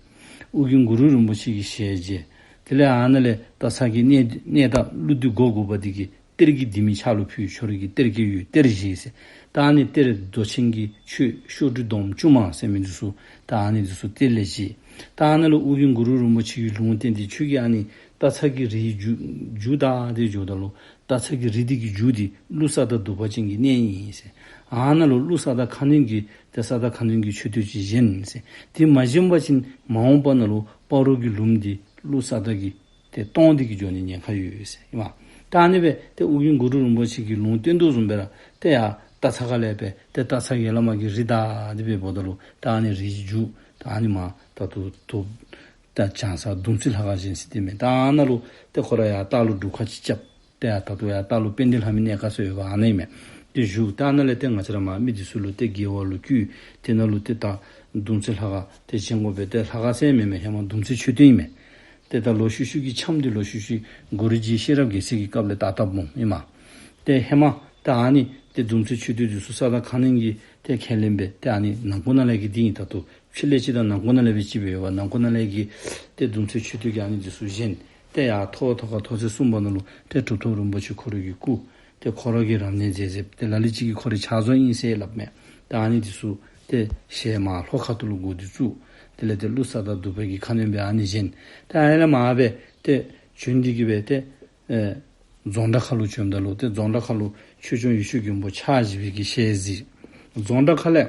ཨོ་རྒྱན་གུ་རུ་རིན་པོ་ཆེ་གི་ཞལ་མཇལ། དེ་ལས་ཨ་ནཱ་ལས་སྟག་ཚང་གི་གནས་གནས་བདག་ཀླུ་བདུད་སྒོ་དགུ་པ་འདི་གིས་གཏེར་གྱི་ལྡེ་མིག་ཕྱག་ལུ་ཕུལ། ཁྱོད་རའི་གི་གཏེར་གྱི་ཡོད་གཏེར་བཞེས་ཟེར། ད་ཨ་ནི་གཏེར་མདོ་ཆེན་གྱི་ཆོས་བཤད་སྒྲུབ་སྡོམ་བཅུ་མ་ཟེར་མི་འདི་ཚུ་ད་ཨ་ནི་འདི་ཚུ་གཏེར་ལས་བཞེས། ད་ཨ་ནཱ་ལུ་ཨོ་རྒྱན་གུ་རུ་རིན་པོ་ཆེ་གིས་ལུང་བསྟན་ཏེ་ཁྱོད་ཀྱིས་ཨ་ནི་སྟག་ཚང་གི་རིའི་རྒྱུ་རྒྱུ་བལྟ་སྟེ་འགྱོཝ་ད་ལུ་སྟག་ཚང་གི་རི་འདི་གི་རྒྱུ་འདི་ཀླུ་ས་བདག་གདུག་པ་ཅན་གྱི་གནས་ཨིན་ཟེར། ཨ་ནཱ་ལུ་ཀླུ་ས་བདག་ཁ་གནོན་གྱི་ཏེ་ས་བདག་ཁ་གནོན་གྱི་མཆོད་རྟེན་ཅིག་བཞེངས་ཟེར། དེ་མ་བཞེངས་པ་ཅིན་མ་འོངས་པ་ནང་ལུ་སྤ་རོ་གི་ལུངམ་འདི་ཀླུ་ས་བདག་གིས་ཏེ་སྟོང་སྟེ་གི་འགྱོ་ནི་ཉེན་ཁ་ཡོད་ཟེར་ཨིན་མས། ད་ཨ་ནི་སྦེ་ཏེ་ཨོ་རྒྱན་གུ་རུ་རིན་པོ་ཆེ་གིས་ལུང་བསྟན་དོ་བཟུམ་སྦེ་ར་ཏེ་ཡར་སྟག་ཚང་ཁ་ལས་སྦེ་ཏེ་སྟག་ཚང་གི་ཡར་ལས་མར་གྱི་རི་བདའ་སྟེ་སྦེ་འབདཝ་ད་ལུ་ད་ཨ་ནི་རིའི་རྒྱུ་ད་ཨ་ནི་མར་ད་ལྟོ་ད་ལྟོ་ད་བྱང་ས་ལྡུམ་རྩེ་ལྷ་ཁང་བཞེངས་ཟེར་དེ་མས། ད་ཨ་ནཱ་ལུ་ཏེ་ཁོ་ར་ཡར་སྟག་ལུ་སྒྲུབ་ཁང་ཅིག་རྐྱབ། ཏེ་ཡར་ད་ལྟོ་ཡར་སྟག་ལུ་དཔལ་ལྡན་ལྷ་མོའི་གནས་ཁང་ཟེར་ཡོདཔ་ཨ་ནཱ་ཨིན་མས། ཏེ་བཞུགས། ད་ཨ་ནཱ་ལས་ཏེ་ང་བཅས་ར་མར་མི་འདི་ཚུ་ལུ་ཏེ་དགེ་བ་ལུ་བསྐུལ། ཏེ་ནཱ་ལུ་ཏེ་ད་ལྡུམ་རྩེ་ལྷ་ཁང་ཏེ་བཞེངས་དགོ་པས། ཏེ་ལྷ་ཁང་ཟེར་མེན་མས། ཧེ་མ་ལྡུམ་རྩེ་མཆོད་རྟེན་ཨིན་མས། ཏེ་ད་ལོག་ཤུལ་ཤུལ་གྱི་འཆམ་འདི་ལོག་ཤུལ་ཤུལ་གུ་རུ་རྗེ་ཤེས་རབ་རྒྱལ་མཚན་གྱི་སྐབས་ལས་བཏབ་བཏབཔ་སྨོ་ཨིན་མས། ཏེ་ཧེ་མ་ད་ཨ་ནི་ཏེ་ལྡུམ་རྩེ་མཆོད་རྟེན་འདི་ཚུ་ས་བདག་ཁ་གནོན་གྱིས་ཏེ་ཁས་ལེན་སྦེ་ཏེ་ཨ་ནི་ནང་ཁོག་ནང་ལས་ཀྱི་འདི་ཨིན། ད་ལྟོ་ཕྱི་ལས་ཅིག་དང་ནང་ཁོག་ནང་ལས་སྦེ་ཅིག་སྦེ་ཡོདཔ། ནང་ཁོག་ནང་ལས་ཀྱི་ཏེ་ལྡུམ་རྩེ་མཆོད་རྟེན་གྱི་ཨ་ནི་འདི་ཚུ་བཞེངས། ཏེ་ཡར་ཐོག་ཐོག་ཁ་ཐོག་ཚད་གསུམ་པ་ནང་ལུ་ཏེ་གྲུབ་ཐོབ་རིན་པོ་ཆེ་ཁོ་རའི་གི་སྐུ། ཏེ་ཁོ་ར་གིས་རབ་གནས་མཛད་མཛདཔ། ཏེ་ལ་ལུ་ཅིག་གིས་ཁོ་རའི་ཕྱག་བཟོ་ཨིན་ཟེར་སླབ་མས། ད་ཨ་ནི་འདི་ཚུ་ཏེ་ཞལ་མར་ལྷོ་ཁ་ཐུག་ལུ་སྒོ་འདི་བཙུགས། དེ་ལས་ཏེ་ཀླུ་ས་བདག་གདུག་པ་ཅན་གྱིས་ཁ་གནོན་སྦེ་ཨ་ནི་བཞེངས། ཏེ་ཨ་ནི་ལས་མར་སྦེ་ཏེ་བྱོན་ཏེ་གི་སྦེ་ཏེ་ཨེ་རྫོང་བྲག་ཁ་ལུ་བྱོནམ་ད་ལུ་ཏེ་རྫོང་བྲག་ཁ་ལུ་ཆོས་སྐྱོང་ཡེ་ཤེས་མགོན་པོ་ཕྱག་བཞི་པའི་གི་ཞལ་གཟིགས། རྫོང་བྲག་ཁ་ལས་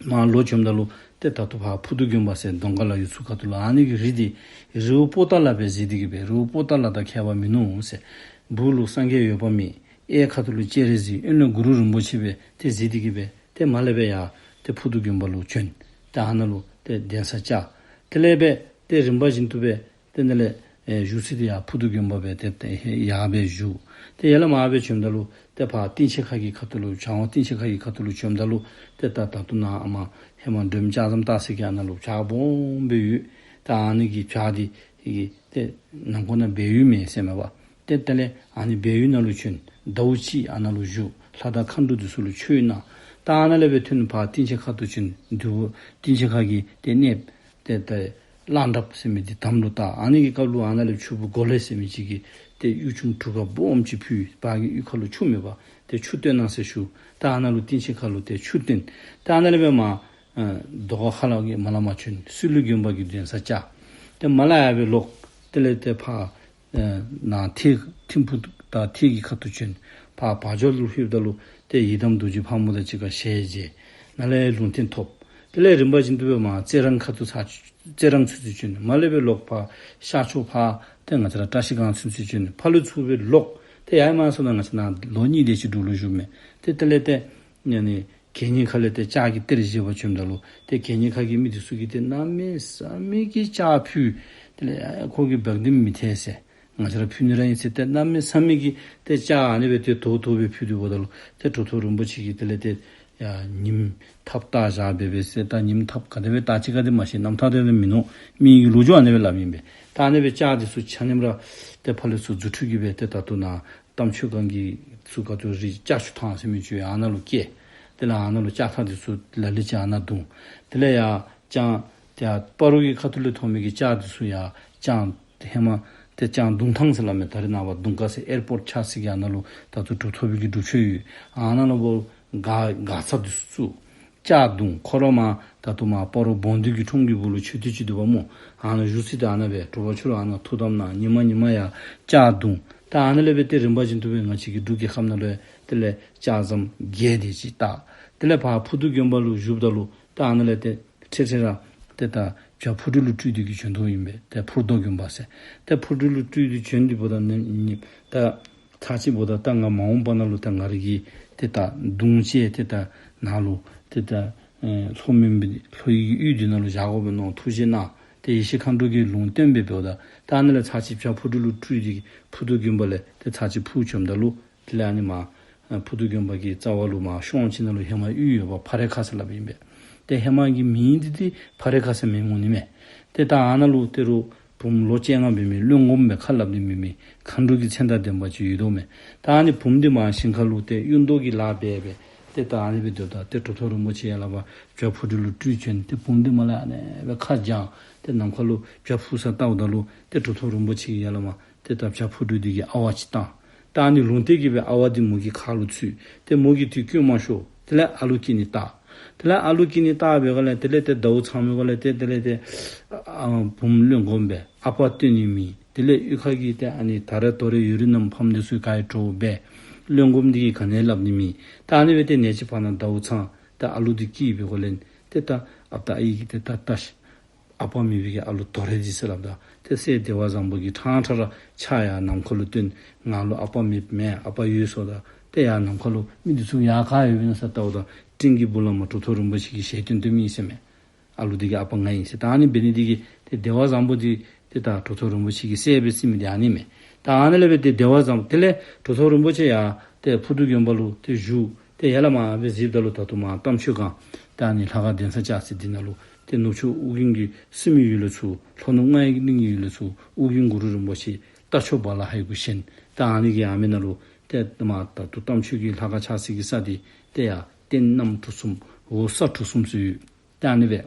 མར་ལོག་བྱོནམ་ད་ལུ་ཏེ་ད་ལྟོ་ཕར་ཕུར་རྡོ་དགོན་པ་ཟེར་གདོང་དཀར་ལ་ཡུལ་ཚོ་ཁ་ཐུག་ལུ་ཨ་ནི་གི་རི་འདི་རི་བོ་པོ་ཏ་ལ་སྦེ་གཟིགས་ཏེ་གི་སྦེ་རི་བོ་པོ་ཏ་ལ་དང་ཁྱད་པར་མིན་ནུག་ཟེར། སྦུག་ལུ་སངས་རྒྱས་འོད་དཔག་མེད། གཡས་ཁ་ཐུག་ལུ་སྤྱན་རས་གཟིགས། གཡོན་ལུ་གུ་རུ་རིན་པོ་ཆེ་སྦེ་ཏེ་གཟིགས་ཏེ་གི་སྦེ་ཏེ་མར་ལས་སྦེ་ཡར་ཏེ་ཕུར་རྡོ་དགོན་པ་ལུ་བྱོན། ཏེ་ཨ་ནཱ་ལུ་ཏེ་གདན་ས་བཅགས། དེ་ལས་སྦེ་ཏེ་རིམ་པ་བཞིན་དུ་སྦེ་ཏེ་ནཱ་ལས་ ཨེ་བཞུགས་ས་འདི་ཡར་ཕུར་རྡོ་དགོན་པ་སྦེ་ཏེ་ཏེ་ཡར་སྦེ་བཞུགས། ཏེ་ཡར་ལས་མར་སྦེ་བྱོནམ་ད་ལུ་ཏེ་ཕར་སྟེང་ཆེན་ཁ་གི་ཁ་ཐུག་ལུ་བྱང་འོག་སྟེང་ཆེན་ཁ་གི་ཁ་ཐུག་ལུ་བྱོནམ་ད་ལུ་ཏེ་ད་ད་ལྟོ་ནཱ་ཨ་མར་ཧེ་མ་འབྲོམ་ལྕགས་ཟམ་བཏགས་ས་གི་ཨ་ནཱ་ལུ་བྱག་སྦོམ་སྦེ་ཡོད། ད་ཨ་ནི་གི་བྱག་འདི་ཏེ་ནང་ཁོག་ནང་སྦས་ཡུལ་མས་ཟེར་མས་པ། ཏེ་དེ་ལས་ཨ་ནི་སྦས་ཡུལ་ནང་ལུ་བྱོན། ཟླཝ་གཅིག་ཨ་ནཱ་ལུ་བཞུགས། ལྷ་དང་མཁའ་འགྲོ་འདི་ཚུ་ལུ་ཆོས་གནང་། ད་ཨ་ནཱ་ལས་སྦེ་ཐོན་ཕར་སྟེང་ཆེན་ཁ་ཐུག་བྱོན། འདི་བ་སྟེང་ཆེན་ཁ་གི་ཏེ་གནས་ཏེ་ཏེ་གླང་འདབས་ཟེར་མི་འདི་དམ་ལུ་བཏགས། ཨ་ནི་གི་སྐབས་ལུ་ཨ་ནཱ་ལས་ཕྱུག་པོ་གོ་ལེ་ཟེར་མི་ཅིག་གིས་ཏེ་གཡུ་ཆུང་གྲུ་ཁ་སྦོམ་ཅིག་ཕུལ། ཕར་གི་གཡུས་ཁ་ལུ་ཆུ་མེད་པ། ཏེ་ཆུ་བཏོན་གནང་ཟེར་ཞུ། ད་ཨ་ནཱ་ལུ་སྟེང་ཆེན་ཁ་ལུ་ཏེ་ཆུ་བཏོན། ད་ཨ་ནཱ་ལས་སྦེ་མར་ཨ་རྡོ་ཁ་ཁ་ལ་གི་མར་ལས་མར་བྱོན། སྲིད་ལུས་དགོན་པ་གི་གདན་ས་བཅགས། ཏེ་མར་ལས་ཡར་སྦེ་ལོག། དེ་ལས་ཏེ་ཕར་ཨེ་ནཱ་ཐེད་ཐིམ་ཕུག་དང་ཐེད་ཀྱི་ཁ་ཐུག་བྱོན། ཕར་བ་འཇོ་ལུ་ལྷོདཔ་ད་ལུ་ཏེ་ཡི་དམ་རྡོ་རྗེ་ཕག་མོ་དང་གཅིག་ཁར་ཞལ་མཇལ། ནཱ་ལས་ལུང་བསྟན་ཐོབ། དེ་ལས་རིམ་པ་བཞིན་དུ་སྦེ་མར་རྩི་རང་ཁ་ཐུག་ཚར་རྩི་རང་ཚུན་ཚོད་བྱོན། མར་ལས་སྦེ་ལོག་ཕར་ཤར་ཕྱོགས་ཕར་ཏེ་ང་བཅས་ར་བཀྲ་ཤིས་སྒང་ཚུན་ཚོད་བྱོན། ཕར་ལུ་ཚུར་སྦེ་ལོག། ཏེ་ཡར་མར་སོང་ན་ང་བཅས་ནཱ་ལོ་གཉིས་དེ་ཅིག་འབྲུག་ལུ་བཞུགས་མས། ཏེ་དེ་ལས་ཏེ་ཨ་ནི་གད་སྙིགས་ཁ་ལས་ཏེ་ལྕགས་ཀྱི་གཏེར་བཞེས་པར་བྱོནམ་ད་ལུ་ཏེ་གད་སྙིགས་ཁ་གི་མི་འདི་ཚུ་གིས་ཏེ་གནམ་མེད་ས་མེད་ཀྱི་ལྕགས་ཕུལ། དེ་ལས་ཨ་ཁོ་གིས་འབག་སྟེ་མི་ཐལ་ཟེར། ང་བཅས་ར་ཕུལ་ནི་ར་ཨིན་ཟེར་ཏེ་གནམ་མེད་ས་མེད་ཀྱི་ཏེ་ལྕགས་ཨ་ནི་སྦེ་ཏེ་དོ་དོ་སྦེ་ཕུལ་ཏེ་འབདཝ་ད་ལུ་ཏེ་གྲུབ་ཐོབ་རིན་པོ་ཆེ་གིས་དེ་ལས་ཏེ་ཡ་ཉིམ་ཐགཔ་བཏགས་བཞག་སྦེ་སྦེ་ཟེར། ད་ཉིམ་ཐགཔ་ག་དེ་སྦེ་བཏགས་ཅི་ག་དེ་མ་ཤེས། རྣམ་ཐར་དེ་ལས་མིན་ནུག། མི་གི་ལོ་རྒྱུས་ཨ་ནི་སྦེ་སླབ་ཨིན་པས། ད་ཨ་ནི་སྦེ་ལྕགས་འདི་ཚུ་ཆ་མཉམ་ར་ཏེ་ཕར་ལས་ཚུར་རྫུ་འཕྲུལ་གྱིས་སྦེ་ཏེ་ད་ལྟོ་ནཱ་རྟ་མཆོག་སྒང་གི་ཚུར་ཁ་ཐུག་རི་ལྕགས་ཆུ་ཐང་ཟེར་མི་ཅིག་ཡོད། ཨ་ནཱ་ལུ་བསྐྱལ། དེ་ལས་ཨ་ནཱ་ལུ་ལྕགས་ཐག་འདི་ཚུ་ལ་ལུ་ཅིག་ཨ་ནཱ་བརྡུངས། དེ་ལས་ཡར་ལྕང་ཏེ་ཡར་སྤ་རོ་གི་ཁ་ཐུག་ལས་ཐོན་མི་གི་ལྕགས་འདི་ཚུ་ཡར་ལྕང་ཧེ་མ་ཏེ་ལྕང་བརྡུང་ཐང་ཟེར་སླབ་མས། ད་རེས་ནངས་པ་དུང་དཀར་ཟེར་ཨེར་པོརཊ་ཆགས་ས་གི་ཨ་ནཱ་ལུ་ད་ལྟོ་གྲུབ་ཐོབ་གི་སྒྲུབ་མཆོད་ཡོད། ཨ་ནཱ་ལུ་སྦོ་སྒར་སྒར་ཚབ་འདི་ཚུ་བཙུགས། ལྕགས་བརྡུང་ཁོ་ར་མར་ད་ལྟོ་མར་སྤ་རོ་བོང་སྡེ་གི་ཁྲོམ་གྱི་སྦུག་ལུ་མཆོད་རྟེན་ཅིག་འདུག་པ་སྨོ། ཨ་ནཱ་བཞུགས་ས་འདི་ཨ་ནཱ་སྦེ་གྲུབ་པ་ཆོས་རབ་ཨ་ནཱ་ཐུགས་དམ་གནང་། ཉི་མ་ཉི་མ་ཡར་ལྕགས་བརྡུང་། ད་ཨ་ནཱ་ལས་སྦེ་ཏེ་རིམ་པ་བཞིན་དུ་སྦེ་ང་བཅས་ཀྱི་འབྲུག་རྒྱལ་ཁབ་ནང་ལུ་དེ་ལས་ལྕགས་ཟམ་བརྒྱད་དེ་ཅིག་བཏགས། དེ་ལས་ཕར་ཕུར་རྡོ་དགོན་པ་ལུ་བཞུགསཔ་ད་ལུ་ད་ཨ་ནཱ་ལས་ཏེ་འཕྲལ་འཕྲལ་ར་ཏེ་ད་བྱག་ཕུར་སྤྲུལ་ལུ་སྤྲུལ་ཏེ་གིས་བྱོན་དོ་ཨིན་པས། ཏེ་ཕུར་རྡོ་དགོན་པ་ཟེར། ཏེ་ཕུར་སྤྲུལ་ལུ་སྤྲུལ་ཏེ་བྱོན་ཏེ་འབདཝ་ད་ནི་ནི་ད་ཚར་གཅིག་འབདཝ་ད་ད་ང་མ་འོངས་པ་ནང་ལུ་ད་ང་ར་གིས་ཏེ་ད་གདུང་བཅས་ཏེ་ད་ནཱ་ལུ་ཏེ་ད་ཨེ་ལྷོ་མོན་པའི་ལྷོ་ཡི་གི་ཡུལ་འདི་ནང་ལུ་བཞག་དགོ་པས་མནོ་ཐུགས་བཞེད་གནང་། ཏེ་ཡེ་ཤེས་མཁའ་འགྲོ་གིས་ལུང་བསྟན་སྦེ་འབདཝ་ད་ད་ཨ་ནཱ་ལས་ཚར་གཅིག་བྱག་ཕུར་སྤྲུལ་ལུ་སྤྲུལ་ཏེ་གིས་ཕུར་རྡོ་དགོན་པ་ལས་ཏེ་ཚར་གཅིག་འཕུར་བྱོནམ་ད་ལུ་དེ་ལས་ཨ་ནི་མར་ཨ་ཕུར་རྡོ་དགོན་པ་གི་རྩ་བ་ལུ་མར་གཤོང་ཅིག་ནང་ལུ་ཧེ་མ་གཡུས་ཡོད་པ་ཕ་རེ་ཁ་ཟེར་སླབ་ཨིན་པས། ཏེ་ཧེ་མ་གི་མིང་འདི་ཏེ་ཕ་རེ་ཁ་ཟེར་མི་འོང་ནི་མས། ཏེ་ད་ཨ་ནཱ་ལུ་ཏེ་རུང་བུམོ་ལོ་བཅོ་ལྔ་འབད་མི་བློན་སྒོམ་སྦེ་ཁ་སླབ་ནི་མེད་མི་མཁའ་འགྲོ་གི་མཚན་དང་ལྡན་པ་ཅིག་ཡོད་དོ་མས། ད་ཨ་ནི་བུམོ་འདི་མར་ཞིང་ཁ་ལུ་ཏེ་གཡུ་མདོག་གི་ལཱ་འབད་སྦེ་ཏེ་ད་ཨ་ནི་སྦེ་སྡོདཔ་ད་ཏེ་གྲུབ་ཐོབ་རིན་པོ་ཆེ་ཡར་ལས་ཕར་བྱག་ཕུར་སྤྲུལ་ལུ་སྤྲུལ་བྱོན། ཏེ་བུམོ་འདི་མར་ལས་ཨ་ནི་སྦེ་ཁ་བརྐྱངས་ཏེ་ནམ་མཁའ་ལུ་བྱག་ཕུར་ས་བལྟཝ་ད་ལུ་ཏེ་གྲུབ་ཐོབ་རིན་པོ་ཆེ་གིས་ཡར་ལས་མར་ཏེ་ད་བྱག་ཕུར་སྤྲུལ་འདི་གིས་ཨ་ཝ་ཅིག་བཏང་། ད་ཨ་ནི་ལུང་བསྟན་གྱིས་སྦེ་ཨ་ཝ་འདི་མོ་གི་ཁ་ལུ་ཚུད། ཏེ་མོ་གིས་དེ་བཀོན་མ་ཤོར། དེ་ལས་ཨ་ལུ་སྐྱེ་ནི་བཏགས། དེ་ལས་ཨ་ལུ་སྐྱེ་ནི་བཏགས་པའི་སྒང་ལས་དེ་ལས་ཏེ་ཟླཝ་ཚང་བའི་སྒང་ལས་ཏེ་དེ་ལས་ཏེ་ཨ་བུམོ་བློན་སྒོམ་སྦེ་ཨ་པ་སྟོན་ནི་མེད། དེ་ལས་གཡུས་ཁ་གི་ཏེ་ཨ་ནི་ད་རེས་དོ་རེ་ཡོད་རིགས་རྣམས་ཕམ་སྟེ་ཚུར་ག་ར་བྲོས་པས། བློན་སྒོམ་འདི་གིས་ག་ནི་སླབ་ནི་མེད། ད་ཨ་ནི་སྦེ་ཏེ་ནེ་ཅིག་བར་ན་ཟླཝ་ཚང་། ཏེ་ཨ་ལུ་འདི་སྐྱེས་པའི་སྒང་ལས་ཏེ་ད་ཨཔ་དང་ཨའི་གིས་ཏེ་ད་ད་ཨ་པ་མེད་པའི་གི་ཨ་ལུ་དོ་རེ་འདི་ཟེར་སླབ་ད་ཏེ་སྲས་བདེ་བ་བཟང་པོ་གིས་ཕྲང་ཕྲང་ར་ཕྱག་ཡར་ནམ་མཁའ་ལུ་སྟོན། ང་ལུ་ཨ་པ་མེད་མེན། ཨ་པ་ཡོད་ཟེརཝ་ད་ཏེ་ཡར་ནམ་མཁའ་ལུ་མི་འདི་ཚུ་ཡར་ག་ཡོདཔ་ཨིན་ན་ཟེར་བལྟཝ་ད་སྤྲིན་གྱི་སྦུག་ལས་མར་གྲུབ་ཐོབ་རིན་པོ་ཆེ་གི་ཞལ་སྟོན་སྟོནམ་ཨིན་ཟེར་མས། ཨ་ལུ་འདི་གི་ཨ་པ་ང་ཨིན་ཟེར། ད་ཨ་ནི་འབད་ནི་འདི་གིས་ཏེ་བདེ་བ་བཟང་པོ་འདི་ཏེ་ད་གྲུབ་ཐོབ་རིན་པོ་ཆེ་གི་སྲས་སྦེ་བརྩི་མི་འདི་ཨ་ནི་མས། ད་ཨ་ནི་ལས་འབད་ཏེ་བདེ་བ་བཟང་པོ་དེ་ལས་གྲུབ་ཐོབ་རིན་པོ་ཆེ་ཡར་ཏེ་ཕུར་རྡོ་དགོན་པ་ལུ་ཏེ་བཞུགས། ཏེ་ཡར་ལས་མར་སྦེ་གཟིགསཔ་ད་ལུ་ད་ལྟོ་མར་རྟ་མཆོག་སྒང་ཏེ་ཨ་ནི་ལྷ་ཁང་གདན་ས་བཅགས་ས་འདི་ནང་ལུ་ཏེ་ནུབ་ཕྱོགས་ཨོ་རྒྱན་གྱི་བསིལ་མའི་ཡུལ་ལས་ཚུར་ལྷོ་ནུབ་རྔ་ཡབ་གླིང་གི་ཡུལ་ལས་ཚུར་ཨོ་རྒྱན་གུ་རུ་རིན་པོ་ཆེ་རྟ་མཆོག་བ་ལ་ཧའི་གུ་བཞེངས། ཏེ་ཨ་ནི་གི་ཨ་མི་ནང་ལུ་ཏེ་མར་ད་ལྟོ་རྟ་མཆོག་གི་ལྷ་ཁང་ཆགས་ས་གི་ས་འདི་ཏེ་ཡར་སྟེང་གནམ་གྲུ་གསུམ་འོག་ས་གྲུ་གསུམ་ཟེར་ཡོད། ཏེ་ཨ་ནི་སྦེ་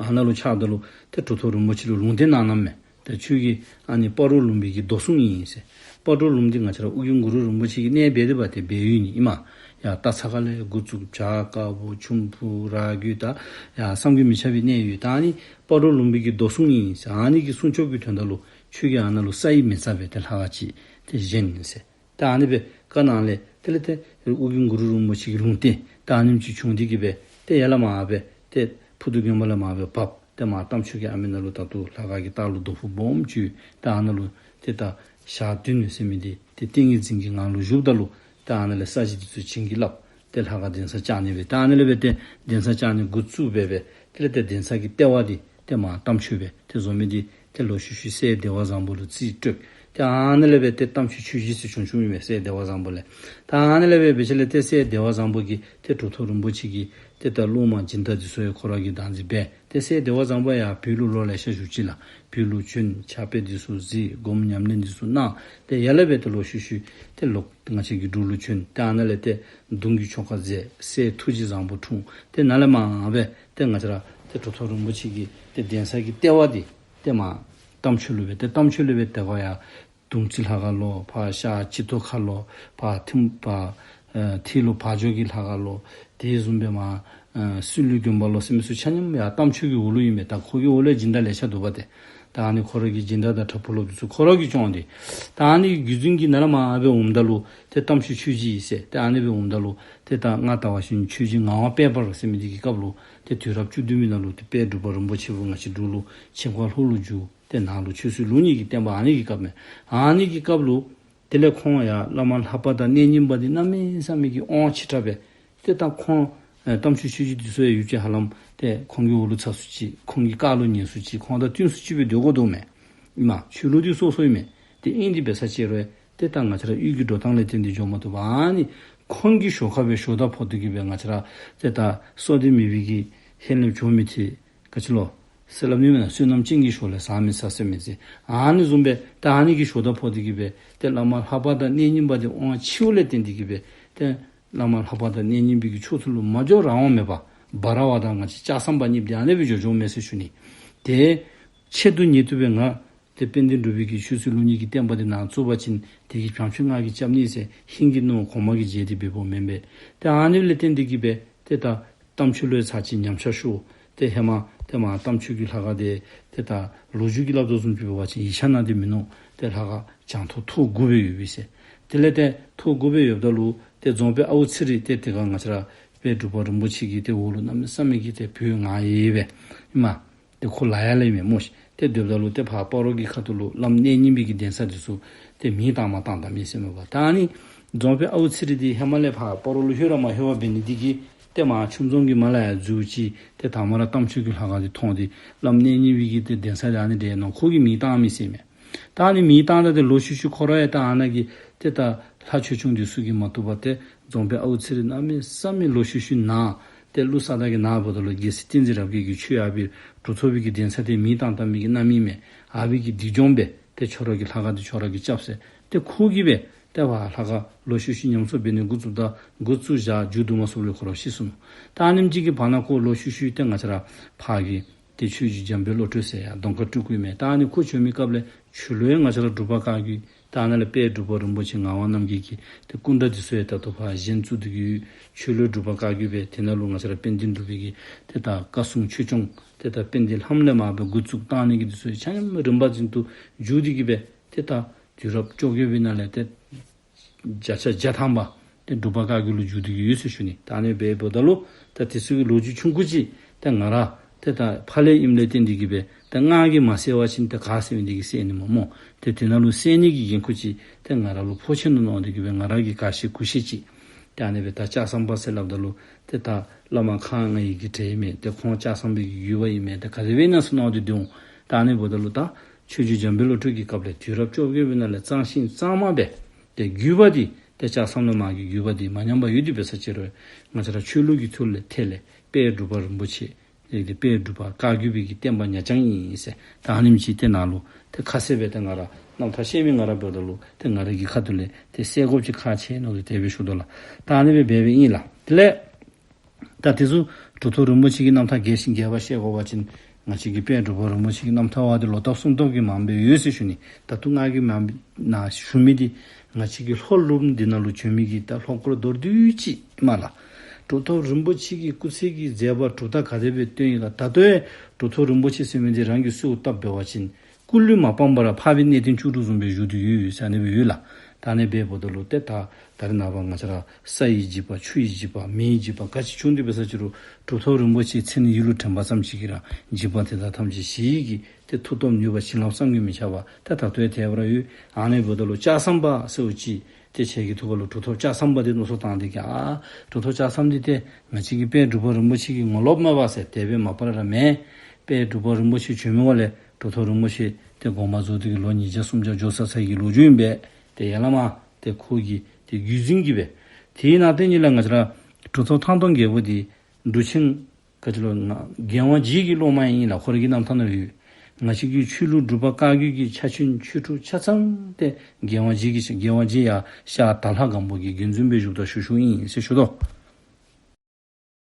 ཨ་ནཱ་ལུ་ཆགསཔ་ད་ལུ་ཏེ་གྲུབ་ཐོབ་རིན་པོ་ཆེ་ལུ་ལུང་བསྟན་གནངམ་མས། ཏེ་ཁྱོད་ཀྱིས་ཨ་ནི་སྤ་རོ་ལུང་པའི་གི་རྡོ་སྲུང་ཨིན་ཟེར། སྤ་རོ་ལུང་འདི་ང་བཅས་ར་ཨོ་རྒྱན་གུ་རུ་རིན་པོ་ཆེ་གི་གནས་འབད་དེ་འབད་དེ་འབད་ཡོད་ནི་ཨིན་མས། ཡར་སྟག་ཚང་ཁ་ལས་འགོ་བཙུགས་བྱ་དཀར་པོ་ཆུམ་ཕུ་ར་རྒོད་ད་ཡར་བསམ་གྱིས་མི་ཁྱབ་པའི་གནས་ཡོད། ད་ཨ་ནི་སྤ་རོ་ལུང་པའི་གི་རྡོ་སྲུང་ཨིན་ཟེར། ཨ་ནི་གི་སྲུང་སྐྱོབ་ཀྱི་དོན་དག་ལུ་ཁྱོད་ཀྱིས་ཨ་ནཱ་ལུ་ས་ཡི་མེ་བཙའ་སྦེ་ཏེ་ལྷ་ཁང་ཅིག་ཏེ་བཞེངས་ཟེར། ད་ཨ་ནི་སྦེ་བཀའ་གནང་ལས་དེ་ལས་ཏེ་ཨོ་རྒྱན་གུ་རུ་རིན་པོ་ཆེ་གི་ལུང་བསྟན་ད་ཨ་ནེམ་ཅིག་བྱུང་སྟེ་གིས་སྦེ་ཏེ་ཡར་ལས་མར་སྦེ་ཏེ་ཕུར་རྡོ་དགོན་པ་ལས་མར་སྦེ་བབས། ཏེ་མར་རྟ་མཆོག་གི་ཨ་མི་ནང་ལུ་ད་ལྟོ་ལྷ་ཁང་གི་ལྟག་ལུ་རྡོ་ཕུག་སྦོམ་ཅིག་ཡོད། ད་ཨ་ནཱ་ལུ་ཏེ་ད་ཞག་བདུན་ཟེར་མི་འདི་ཏེ་ཏིང་ངེ་འཛིན་གྱི་ངང་ལུ་བཞུགསཔ་ད་ལུ་ད་ཨ་ནཱ་ལས་ས་གཞི་འདི་ཚུ་བྱིན་གྱིས་བརླབས། ཏེ་ལྷ་ཁང་གདན་ས་བཅག་ནི་སྦེ་ད་ཨ་ནཱ་ལས་སྦེ་ཏེ་གདན་ས་བཅག་ནི་འགོ་བཙུགས་སྦེ་སྦེ་དེ་ལས་ཏེ་གདན་ས་གི་ལྟེ་བ་འདི་ཏེ་མར་རྟ་མཆོག་སྦེ་ཏེ་བཟོ་མི་འདི་ ཏེ་ལོག་ཤུལ་ཤུལ་སྲས་བདེ་བ་བཟང་པོ་ལུ་རྩིས་སྤྲོད། ཏེ་ཨ་ནཱ་ལས་སྦེ་ཏེ་རྟ་མཆོག་ཆོས་རྗེ་ཟེར་བྱུང་བྱུངམ་ཨིན་མས། སྲས་བདེ་བ་བཟང་པོ་ལས། ད་ཨ་ནཱ་ལས་སྦེ་འབད་ཞིནམ་ལས་ཏེ་སྲས་བདེ་བ་བཟང་པོ་གིས་ཏེ་གྲུབ་ཐོབ་རིན་པོ་ཆེ་གི་ཏེ་ད་སློབ་མ་སྦྱིན་བདག་འདི་ཚུ་ཡང་ཁོ་ར་གིས་བདག་འཛིན་འབད། ཏེ་སྲས་བདེ་བ་བཟང་པོ་ཡང་བོད་ལུ་ལོ་ལེ་ཤ་བཞུགས་ཅི་ལགས། བོད་ལུ་བྱོན། ཕྱག་དཔེ་འདི་ཚུ་གཟིགས། སྒོམ་ཉམས་ལེན་འདི་ཚུ་གནང་། ཏེ་ཡར་ལས་སྦེ་ཏེ་ལོག་ཤུལ་ཤུལ་ཏེ་ལོག་ང་བཅས་ཀྱི་འབྲུག་ལུ་བྱོན། ཏེ་ཨ་ནཱ་ལས་ཏེ་གདུང་གི་ཆོ་ག་མཛད། སྲས་ཐུགས་རྗེ་བཟང་པོ་འཁྲུངས། ཏེ་ནཱ་ལས་མར་སྦེ་ཏེ་ང་བཅས་ར་ཏེ་གྲུབ་ཐོབ་རིན་པོ་ཆེ་གི་ཏེ་གདན་ས་གི་ལྟེ་བ་འདི་ཏེ་མར་རྟ་མཆོག་ལུ་སྦེ། ཏེ་རྟ་མཆོག་ལུ་སྦེ་ཏེ་ག་ཡར་དུང་རྩེ་ལྷ་ཁང་ལོ། ཕར་ཤར་སྤྱི་ཏོག་ཁ་ལོ། ཕར་ཐིམ་ཕར་ཨེ་ཐིམ་ལུ་བ་འཇོ་གི་ལྷ་ཁང་ལོ། དེ་བཟུམ་སྦེ་མར་ཨེ་སི་ལུ་དགོན་པ་ལོ་ཟེར་མི་ཚུ་ཆ་མཉམ་ཡར་རྟ་མཆོག་གི་འོག་ལུ་ཨིན་མས། ད་ཁོ་གི་འོག་ལས་སྦྱིན་བདག་ལེ་ཤ་འདུག་པ་ཏེ། ད་ཨ་ནི་ཁོ་ར་གི་སྦྱིན་བདག་དང་གྲྭ་པ་སློབ་འདི་ཚུ་ཁོ་ར་གིས་སྐྱོང་སྟེ། ད་ཨ་ནི་གི་བརྒྱུད་འཛིན་གྱིས་ནཱ་ལས་མར་སྦེ་འོངམ་ད་ལུ་ཏེ་རྟ་མཆོག་ཆོས་རྗེ་ཨིན་ཟེར། ཏེ་ཨ་ནི་སྦེ་འོངམ་ད་ལུ་ཏེ་ད་ང་ལྟ་བ་ཅིན་ཆོས་རྗེ་ངག་དབང་དཔལ་འབར་ཟེར་མི་འདི་གི་སྐབས་ལུ་ཏེ་དུས་རབས་བཅུ་བདུན་པའི་ནང་ལུ་ཏེ་དཔལ་འབྲུག་པ་རིན་པོ་ཆེ་བོད་ང་བཅས་འབྲུག་ལུ་ཆིབས་ཁ་ལྷོ་ལུ་བསྒྱུར། ཏེ་ནཱ་ལུ་ཆོས་སྲིད་ལུགས་གཉིས་ཀྱི་བསྟན་པ་ཨ་ནི་གི་སྐབས་མས། ཨ་ནི་གི་སྐབས་ལུ་དེ་ལས་ཁོང་ཡར་བླ་མ་ལྷ་པ་དང་གནས་རྙིང་པ་འདི་གནམ་མེད་ས་མེད་ཀྱི་དབང་ཆེ་དྲགས་སྦེ། ཏེ་ད་ཁོང་ཨེ་རྟ་མཆོག་ཆོས་རྗེ་འདི་ཚུ་ཡང་ཡུདཔ་ཅིག་ཧ་ལམ་ཏེ་ཁོང་གི་འོག་ལུ་ཚུད་སུ་ཅིག། ཁོང་གི་བཀའ་ལུ་ཉན་སུ་ཅིག། ཁོང་དང་བསྟུན་སུ་ཅིག་སྦེ་སྡོད་དགོ་དོ་མས། ཨིན་མས། ཆོས་ལུགས་འདི་སོ་སོ་ཨིན་མས། ཏེ་ཨིན་ཏེ་འབད་ས་ཅིག་རུང་ཏེ་ད་ང་བཅས་ར་གཡུས་ཀྱི་འགྲོ་སྟངས་ལས་བརྟེན་ཏེ་འགྱོ་མ་བཏུབ་པར་ཨ་ནི་ཁོང་གི་ཞོར་ཁར་སྦེ་ཞོར་ད་ཕོག་སྟེ་གི་སྦེ་ང་བཅས་ར་ཏེ་ད་བསོད་བདེ་མེད་པའི་གི་ཧེ་ལེབ་བྱོག་མི་ཏེ་ག་ཅི་ལོ་ཟེར་སླབ་ནི་མེན་ན། བསོད་ནམས་ཅན་གྱི་ཞོར་ལས་ཟ་མི་ཟ་ཟེར་མི་ཟེར། ཨ་ནི་བཟུམ་སྦེ་ད་ཨ་ནི་གི་ཞོར་ད་ཕོག་སྟེ་གི་སྦེ་ཏེ་བླ་མ་ལྷ་པ་དང་གནས་རྙིང་པ་འདི་དབང་ཆེཝ་ལས་བརྟེན་ཏེ་གི་སྦེ་ཏེ་བླ་མ་ལྷ་པ་དང་གནས་རྙིང་པའི་གི་ཕྱོགས་ཚུ་ལུ་མ་འགྱོ་རང་དབང་མེད་པར་འབའ་ར་བ་དང་ང་བཅས་ལྕགས་ཟམ་པ་གཉིས་འདི་ཨ་ནི་སྦེ་འགྱོ་འགྱོཝ་མས་ཟེར་ཞུ་ནི། ཏེ་ཆེད་དུ་གཉེར་དུ་སྦེ་ང་ཏེ་དཔལ་ལྡན་འབྲུག་པའི་གི་ཆོས་སྲིད་ལུགས་གཉིས་ཀྱི་བསྟན་པ་འདི་ནཱ་བཙུགས་པ་ཅིན་དེ་གི་བྱང་ཆུབ་ང་གིས་རྐྱབ་ནི་ཟེར་ཧིང་གི་མནོ་གོང་མ་གིས་བརྗེད་དེ་འབདཝ་མེན་པས། ཏེ་ཨ་ནི་ལས་བརྟེན་ཏེ་གི་སྦེ་ཏེ་ད་རྟ་མཆོག་ལུ་ཡང་ཚར་གཅིག་ཉམས་ཆག་ཤོར། ཏེ་ཧེ་མ་ཏེ་མར་རྟ་མཆོག་གི་ལྷ་ཁང་འདི་ཏེ་ད་ལོ་རྒྱུས་ཀྱིས་སླབ་དོ་བཟུམ་ཅིག་འབད་བ་ཅིན་ཡིག་ཆ་ནང་འདི་མིན་ནུག། ཏེ་ལྷ་ཁང་གྱང་ཐོག་ཐོག་དགུ་སྦེ་ཡོད་པས་ཟེར། དེ་ལས་ཏེ་ཐོག་དགུ་སྦེ་ཡོདཔ་ད་ལུ་ཏེ་རྫོང་དཔོན་ཨའུ་ཚེ་རིང་ཏེ་དེ་ཁར་ང་བཅས་ར་དཔལ་འབྲུག་པ་རིན་པོ་ཆེ་གི་ཏེ་འོག་ལུ་གནམ་མེད་ས་མེད་ཀྱི་ཏེ་བོད་ངར་ཡོད་པས། ཨིན་མས། ཏེ་ཁོ་ལཱ་ཡང་ལཱ་ཨིན་མས་སྨོ་ཤིག། ཏེ་སྡོདཔ་ད་ལུ་ཏེ་ཕར་སྤ་རོ་གི་ཁ་ཐུག་ལུ་བླམ་གནས་རྙིང་པའི་གི་གདན་ས་འདི་ཚུ་ཏེ་མེ་བཏང་མ་བཏང་བཏངམ་ཨིན་ཟེར་མས་པ། ད་ཨ་ནི་རྫོང་དཔོན་ཨའུ་ཚེ་རིང་འདི་ཧེ་མ་ལས་ཕར་སྤ་རོ་ལུ་ལྷོད་ར་མ་ལྷོད་པར་འབད་ནི་འདི་གིས་ཏེ་མར་ཆུ་འཛོམས་ཀྱི་མར་ལས་ཡར་འཛུལ་ཅི། ཏེ་དང་པ་ར་རྟ་མཆོག་གི་ལྷ་ཁང་འདི་མཐོང་སྟེ་བླམ་གནས་རྙིང་པའི་གི་ཏེ་གདན་ས་འདི་ཨ་ནི་འདྲས་མནོ་ཁོ་གིས་མེ་བཏངམ་ཨིན་ཟེར་མས། ད་ཨ་ནི་མེ་བཏང་ད་ཏེ་ལོག་ཤུལ་ཤུལ་ཁོ་ར་ཡང་ད་ཨ་ནཱ་གི་ཏེ་ད་ལྷ་ཆོས་སྐྱོང་འདི་ཚུ་གིས་མ་བཏུབ་པར་ཏེ་རྫོང་དཔོན་ཨའུ་ཚེ་རིང་གནམ་མེད་ས་མེད་ལོག་ཤུལ་ཤུལ་ན་ཏེ་ལུས་ས་ད་གི་ན་འབདཝ་ད་ལུ་རྒྱལ་སྲས་བསྟན་འཛིན་རབ་རྒྱས་ཀྱིས་ཁྱོད་ཨ་ཕི་གྲུབ་ཐོབ་པའི་གི་གདན་ས་འདི་མེ་བཏང་བཏང་མི་གི་རྣམ་སྨིན་མས། ཨ་ཕི་གི་སྡིག་སྦྱོང་འབད། ཏེ་ཁྱོད་ར་གི་ལྷ་ཁང་འདི་ཁྱོད་ར་གིས་རྐྱབ་ཟེར། ཏེ་ཁོ་གིས་སྦེ་ཏེ་ཕར་ལྷ་ཁང་ལོག་ཤུལ་ཤུལ་ཉམས་གསོ་འབད་ནི་འགོ་བཙུགས་ད་འགོ་བཙུགས་བཞག་མཇུག་བསྡུ་མ་ཚུགསཔ་ལས་ཁོ་ར་ཤི་སོ་ནུག། ད་ཨ་ནེམ་ཅིག་གི་བར་ན་ཁོ་ལོག་ཤུལ་ཤུལ་ཏེ་ང་བཅས་ར་ཕར་གི་ཏེ་ཆོས་རྗེ་འཇམ་དཔལ་བློ་གྲོས་ཟེར་ཡར་གདོང་དཀར་སྤྲུལ་སྐུ་ཨིན་མས། ད་ཨ་ནི་ཁོ་བྱོན་མི་སྐབས་ལས་ཆོས་ལུགས་ཡང་ང་བཅས་ར་འབྲུག་པ་བཀའ་བརྒྱུད། ད་ཨ་ནཱ་ལས་དཔལ་འབྲུག་པ་རིན་པོ་ཆེ་ངག་དབང་རྣམ་རྒྱལ་གྱི་ཏེ་སྐུ་འདྲ་འདི་ཚུ་ཡང་ད་ལྟོ་ཕར་བཞེངས་བཙུགས་ཏེ་གི་ཆོས་ལུགས་འབྲུག་པ་བཀའ་བརྒྱུད་སྦེ་དེ་ནང་ལུ་ང་བཅས་ར་དཔལ་ལྡན་འབྲུག་པའི་གི་ཏེ་ད་བཀའ་སྲུང་ཆོས་སྐྱོང་ཏེ་ད་དཔལ་ལྡན་ལྷ་མོ་ལས་མར་སྦེ་འགོ་བཙུགས་བཏང་ནི་གི་འདི་ཚུ་ཡང་ཆ་མཉམ་རིམ་པ་བཞིན་དུ་འགྱོ་སྟེ་གི་སྦེ་ཏེ་ད་དུས་རབས་བཅོ་བརྒྱད་པའི་ནང་ལས་ཏེ་བརྒྱ་ཆ་བརྒྱ་ཐམ་པ་ཏེ་འབྲུག་པ་བཀའ་བརྒྱུད་ལུ་འགྱུར་ཏེ་གི་ཡོད་ཟེར་ཞུ་ནི། ད་ཨ་ནི་སྦེ་འབདཝ་ད་ལུ་ད་དེ་ཚུ་གི་ལོ་རྒྱུས་ཆུང་ཀུ་ཅིག་ཏེ་ང་ར་ཏེ་ད་ཕར་ལས་ཨིནམ་ལས་བརྟེན་ཏེ་གི་སྦེ་ཏེ་ང་གིས་མ་གསལ་བ་ཅིན་ཏེ་ག་གསལ་མི་འདི་གིས་གསལ་ནི་སྨོ་སྨོ། ཏེ་དེ་ནང་ལུ་གསལ་ནི་གི་འགན་ཁུར་ཅིག་ཏེ་ང་ར་ལུ་ཕོག་ཅི་ནུག་མནོ་སྟེ་གི་སྦེ་ང་ར་གིས་ག་ཤེས་གུ་ཤེས་ཅིག། ཏེ་ཨ་ནི་སྦེ་ད་ལྕགས་ཟམ་པ་ཟེར་སླབ་ད་ལུ་ཏེ་ད་བླ་མ་ཁག་ལྔའི་གི་གྲས་ཨིན་མས། ཏེ་ཁོང་ལྕགས་ཟམ་པའི་གི་བརྒྱུད་པ་ཨིན་མས། ཏེ་ག་དེ་སྦེ་ཨིན་ན་ཟེར་མནོ་སྟེ་སྡོད་འོང་། ད་ཨ་ནི་འབདཝ་ད་ལུ་ད་ཆོས་རྗེ་འཇམ་དཔལ་བློ་གྲོས་ཀྱི་སྐབས་ལས་དུས་རབས་བཅོ་བརྒྱད་པའི་ནང་ལས་གཙང་ཞིང་གཙང་མ་སྦེ་ཏེ་བརྒྱུད་པ་འདི་ཏེ་ལྕགས་ཟམ་ལས་མར་གྱི་བརྒྱུད་པ་འདི་མ་ཉམས་པར་ཡོད་དེ་འབད་ས་ཅིག་རུང་ང་བཅས་ར་ཆོས་ལུགས་ཀྱི་ཐོག་ལས་ཐད་ལས་དཔལ་འབྲུག་པ་རིན་པོ་ཆེ་ཏེ་དཔལ་འབྲུག་པ་བཀའ་བརྒྱུད་པའི་གི་བསྟན་པ་ཉག་རྐྱང་ཨིན་ཟེར། ད་ཨ་ནེམ་ཅིག་ཏེ་ནཱ་ལུ་ཏེ་ཁ་གསལ་སྦེ་ཏེ་ང་ར་རྣམ་ཐར་བཤད་མི་ང་ར་འབདཝ་ད་ལུ་ཏེ་ང་ར་གི་ཁ་ཐུག་ལས་ཏེ་གསལ་དགོཔ་ཅིག་ཁག་ཆེ་མནོ་སྟེ་དེ་སྦེ་ཞུ་དོ་ལགས། ད་ཨ་ནི་སྦེ་འབད་འབདཝ་ཨིན་ལགས། དེ་ལས་ད་དེ་ཚུ་གྲུབ་ཐོབ་རིན་པོ་ཆེ་གི་རྣམ་ཐར་རྒྱས་ཤིང་རྒྱས་པ་བཤད་དགོ་པ་ཅིན་ང་བཅས་ཀྱི་དཔལ་འབྲུག་པ་རིན་པོ་ཆེ་གི་རྣམ་ཐར་བ་འདི་ལོ་འདབ་གསུམ་སྟོང་གིས་མང་སྦེ་ཡོད་ཟེར་ཞུ་ནི། ད་ལྟོ་ང་གིས་མ་ནཱ་ཞུ་མི་འདི་ང་བཅས་ཀྱི་ལྷོ་ལུངམ་འདི་ནང་ལུ་བྱོན་མི་གི་ད་ལྷོ་སྐོར་མདོར་བསྡུས་ཅིག་ཨིན་མས་ལགས། གྲུབ་ཐོབ་རིན་པོ་ཆེ་གི་སྐུ་ཚེ་གི་མཛད་པ་གྲུབ་རྟགས་ག་དེ་སྦེ་སྟོན་ཡི་ག། ད་ལྟོ་ཡང་གྲུབ་ཐོབ་རིན་པོ་ཆེ་ཟེར་མི་འདི་རང་གིས་གསོལཝ་བཏབ་འབད་བ་ཅིན་སྐུ་ལུས་མ་སྤངས་པར་འཕགས་པའི་གནས་བརྟན་བཅུ་དྲུག་བཟུམ་སྦེ་བཞུགས་ཏེ་ཡོད་ཡོད་ཟེར་ཨ་ནི་སྦེ་ཡོད་ལགས། ད་ཨ་ནི་སྦེ་འབདཝ་ད་ལུ་ཏེ་ད་ད་རེས་ནངས་པ་ང་བཅས་ར་ས་ཡི་འཇིགས་པ་ཆུ་ཡི་འཇིགས་པ་མེ་ཡི་འཇིགས་པ་ག་ཅི་བྱུང་སྟེ་འབད་ས་ཅིག་རུང་གྲུབ་ཐོབ་རིན་པོ་ཆེའི་མཚན་ཡིད་ལུ་དྲན་པ་ཙམ་ཅིག་གིས་ར་འཇིགས་པ་དེ་དག་ཐམས་ཅད་ཞི་ཡི་གི་ཏེ་མཐུ་སྟོབས་ནུས་པ་བྱིན་རླབས་བསམ་གྱིས་མི་ཁྱབ་པ་ཏེ་ད་ལྟོ་ཡང་དེ་སྦེ་ར་ཡོད། ཨ་ནི་འབདཝ་ད་ལུ་ལྕགས་ཟམ་པ་ཟེར་བ་ཅིན་ཏེ་ཁྱེད་ཀྱི་ཐུགས་ཁ་ལུ་གྲུབ་ཐོབ་ལྕགས་ཟམ་པ་འདི་མནོ་བསམ་བཏང་སྟེ་གི་ཨ་གྲུབ་ཐོབ་ལྕགས་ཟམ་འདི་ཏེ་ང་བཅས་ཀྱི་དཔལ་འབྲུག་པ་རིན་པོ་ཆེ་གི་ངོ་ལོགཔ་མས་པ་ཟེར་དེ་སྦེ་མ་པ་ར་མེན། དཔལ་འབྲུག་པ་རིན་པོ་ཆེ་བྱོན་མི་འོག་ལས་ གྲུབ་ཐོབ་རིན་པོ་ཆེ་ཏེ་དགོངསམ་རྫོགས་ཏེ་གི་ལོ་ཉིས་བརྒྱ་སུམ་བརྒྱ་འགྱོ་ཚར་ཚར་གྱི་ལོ་རྒྱུས་ཨིན་པས། ཏེ་ཡར་ལས་མར་ཏེ་ཁོ་གི་ཏེ་བརྒྱུད་འཛིན་གྱི་སྦེ། དེ་ནང་ཏེ་ཨ་ནི་ལས་ང་བཅས་ར་གྲུབ་ཐོབ་ཐང་སྟོང་རྒྱལ་པོ་འདི་འབྲུག་ཆེན་ག་ཅི་ལོ་ང་རྒྱལ་དབང་རྗེ་གི་སློབ་མ་ཨིན་ལགས། ཁོ་རའི་གི་རྣམ་ཐར་ནང་ཡོད། ང་བཅས་ཀྱི་ཆོས་ལུགས་འབྲུག་པ་བཀའ་བརྒྱུད་ཀྱི་ཕྱག་ཆེན་ཆོས་དྲུག་ཆ་ཚང་ཏེ་རྒྱལ་དབང་རྗེ་གི་རྒྱལ་དབང་རྗེ་ཡར་ཤར་དྭགས་ལྷ་སྒམ་པོ་གི་དགོན་འཛིན་སྦེ་བཞུགསཔ་ད་ཞུ་ཞུཝ་ཨིན་ཟེར་ཞུ་དོ།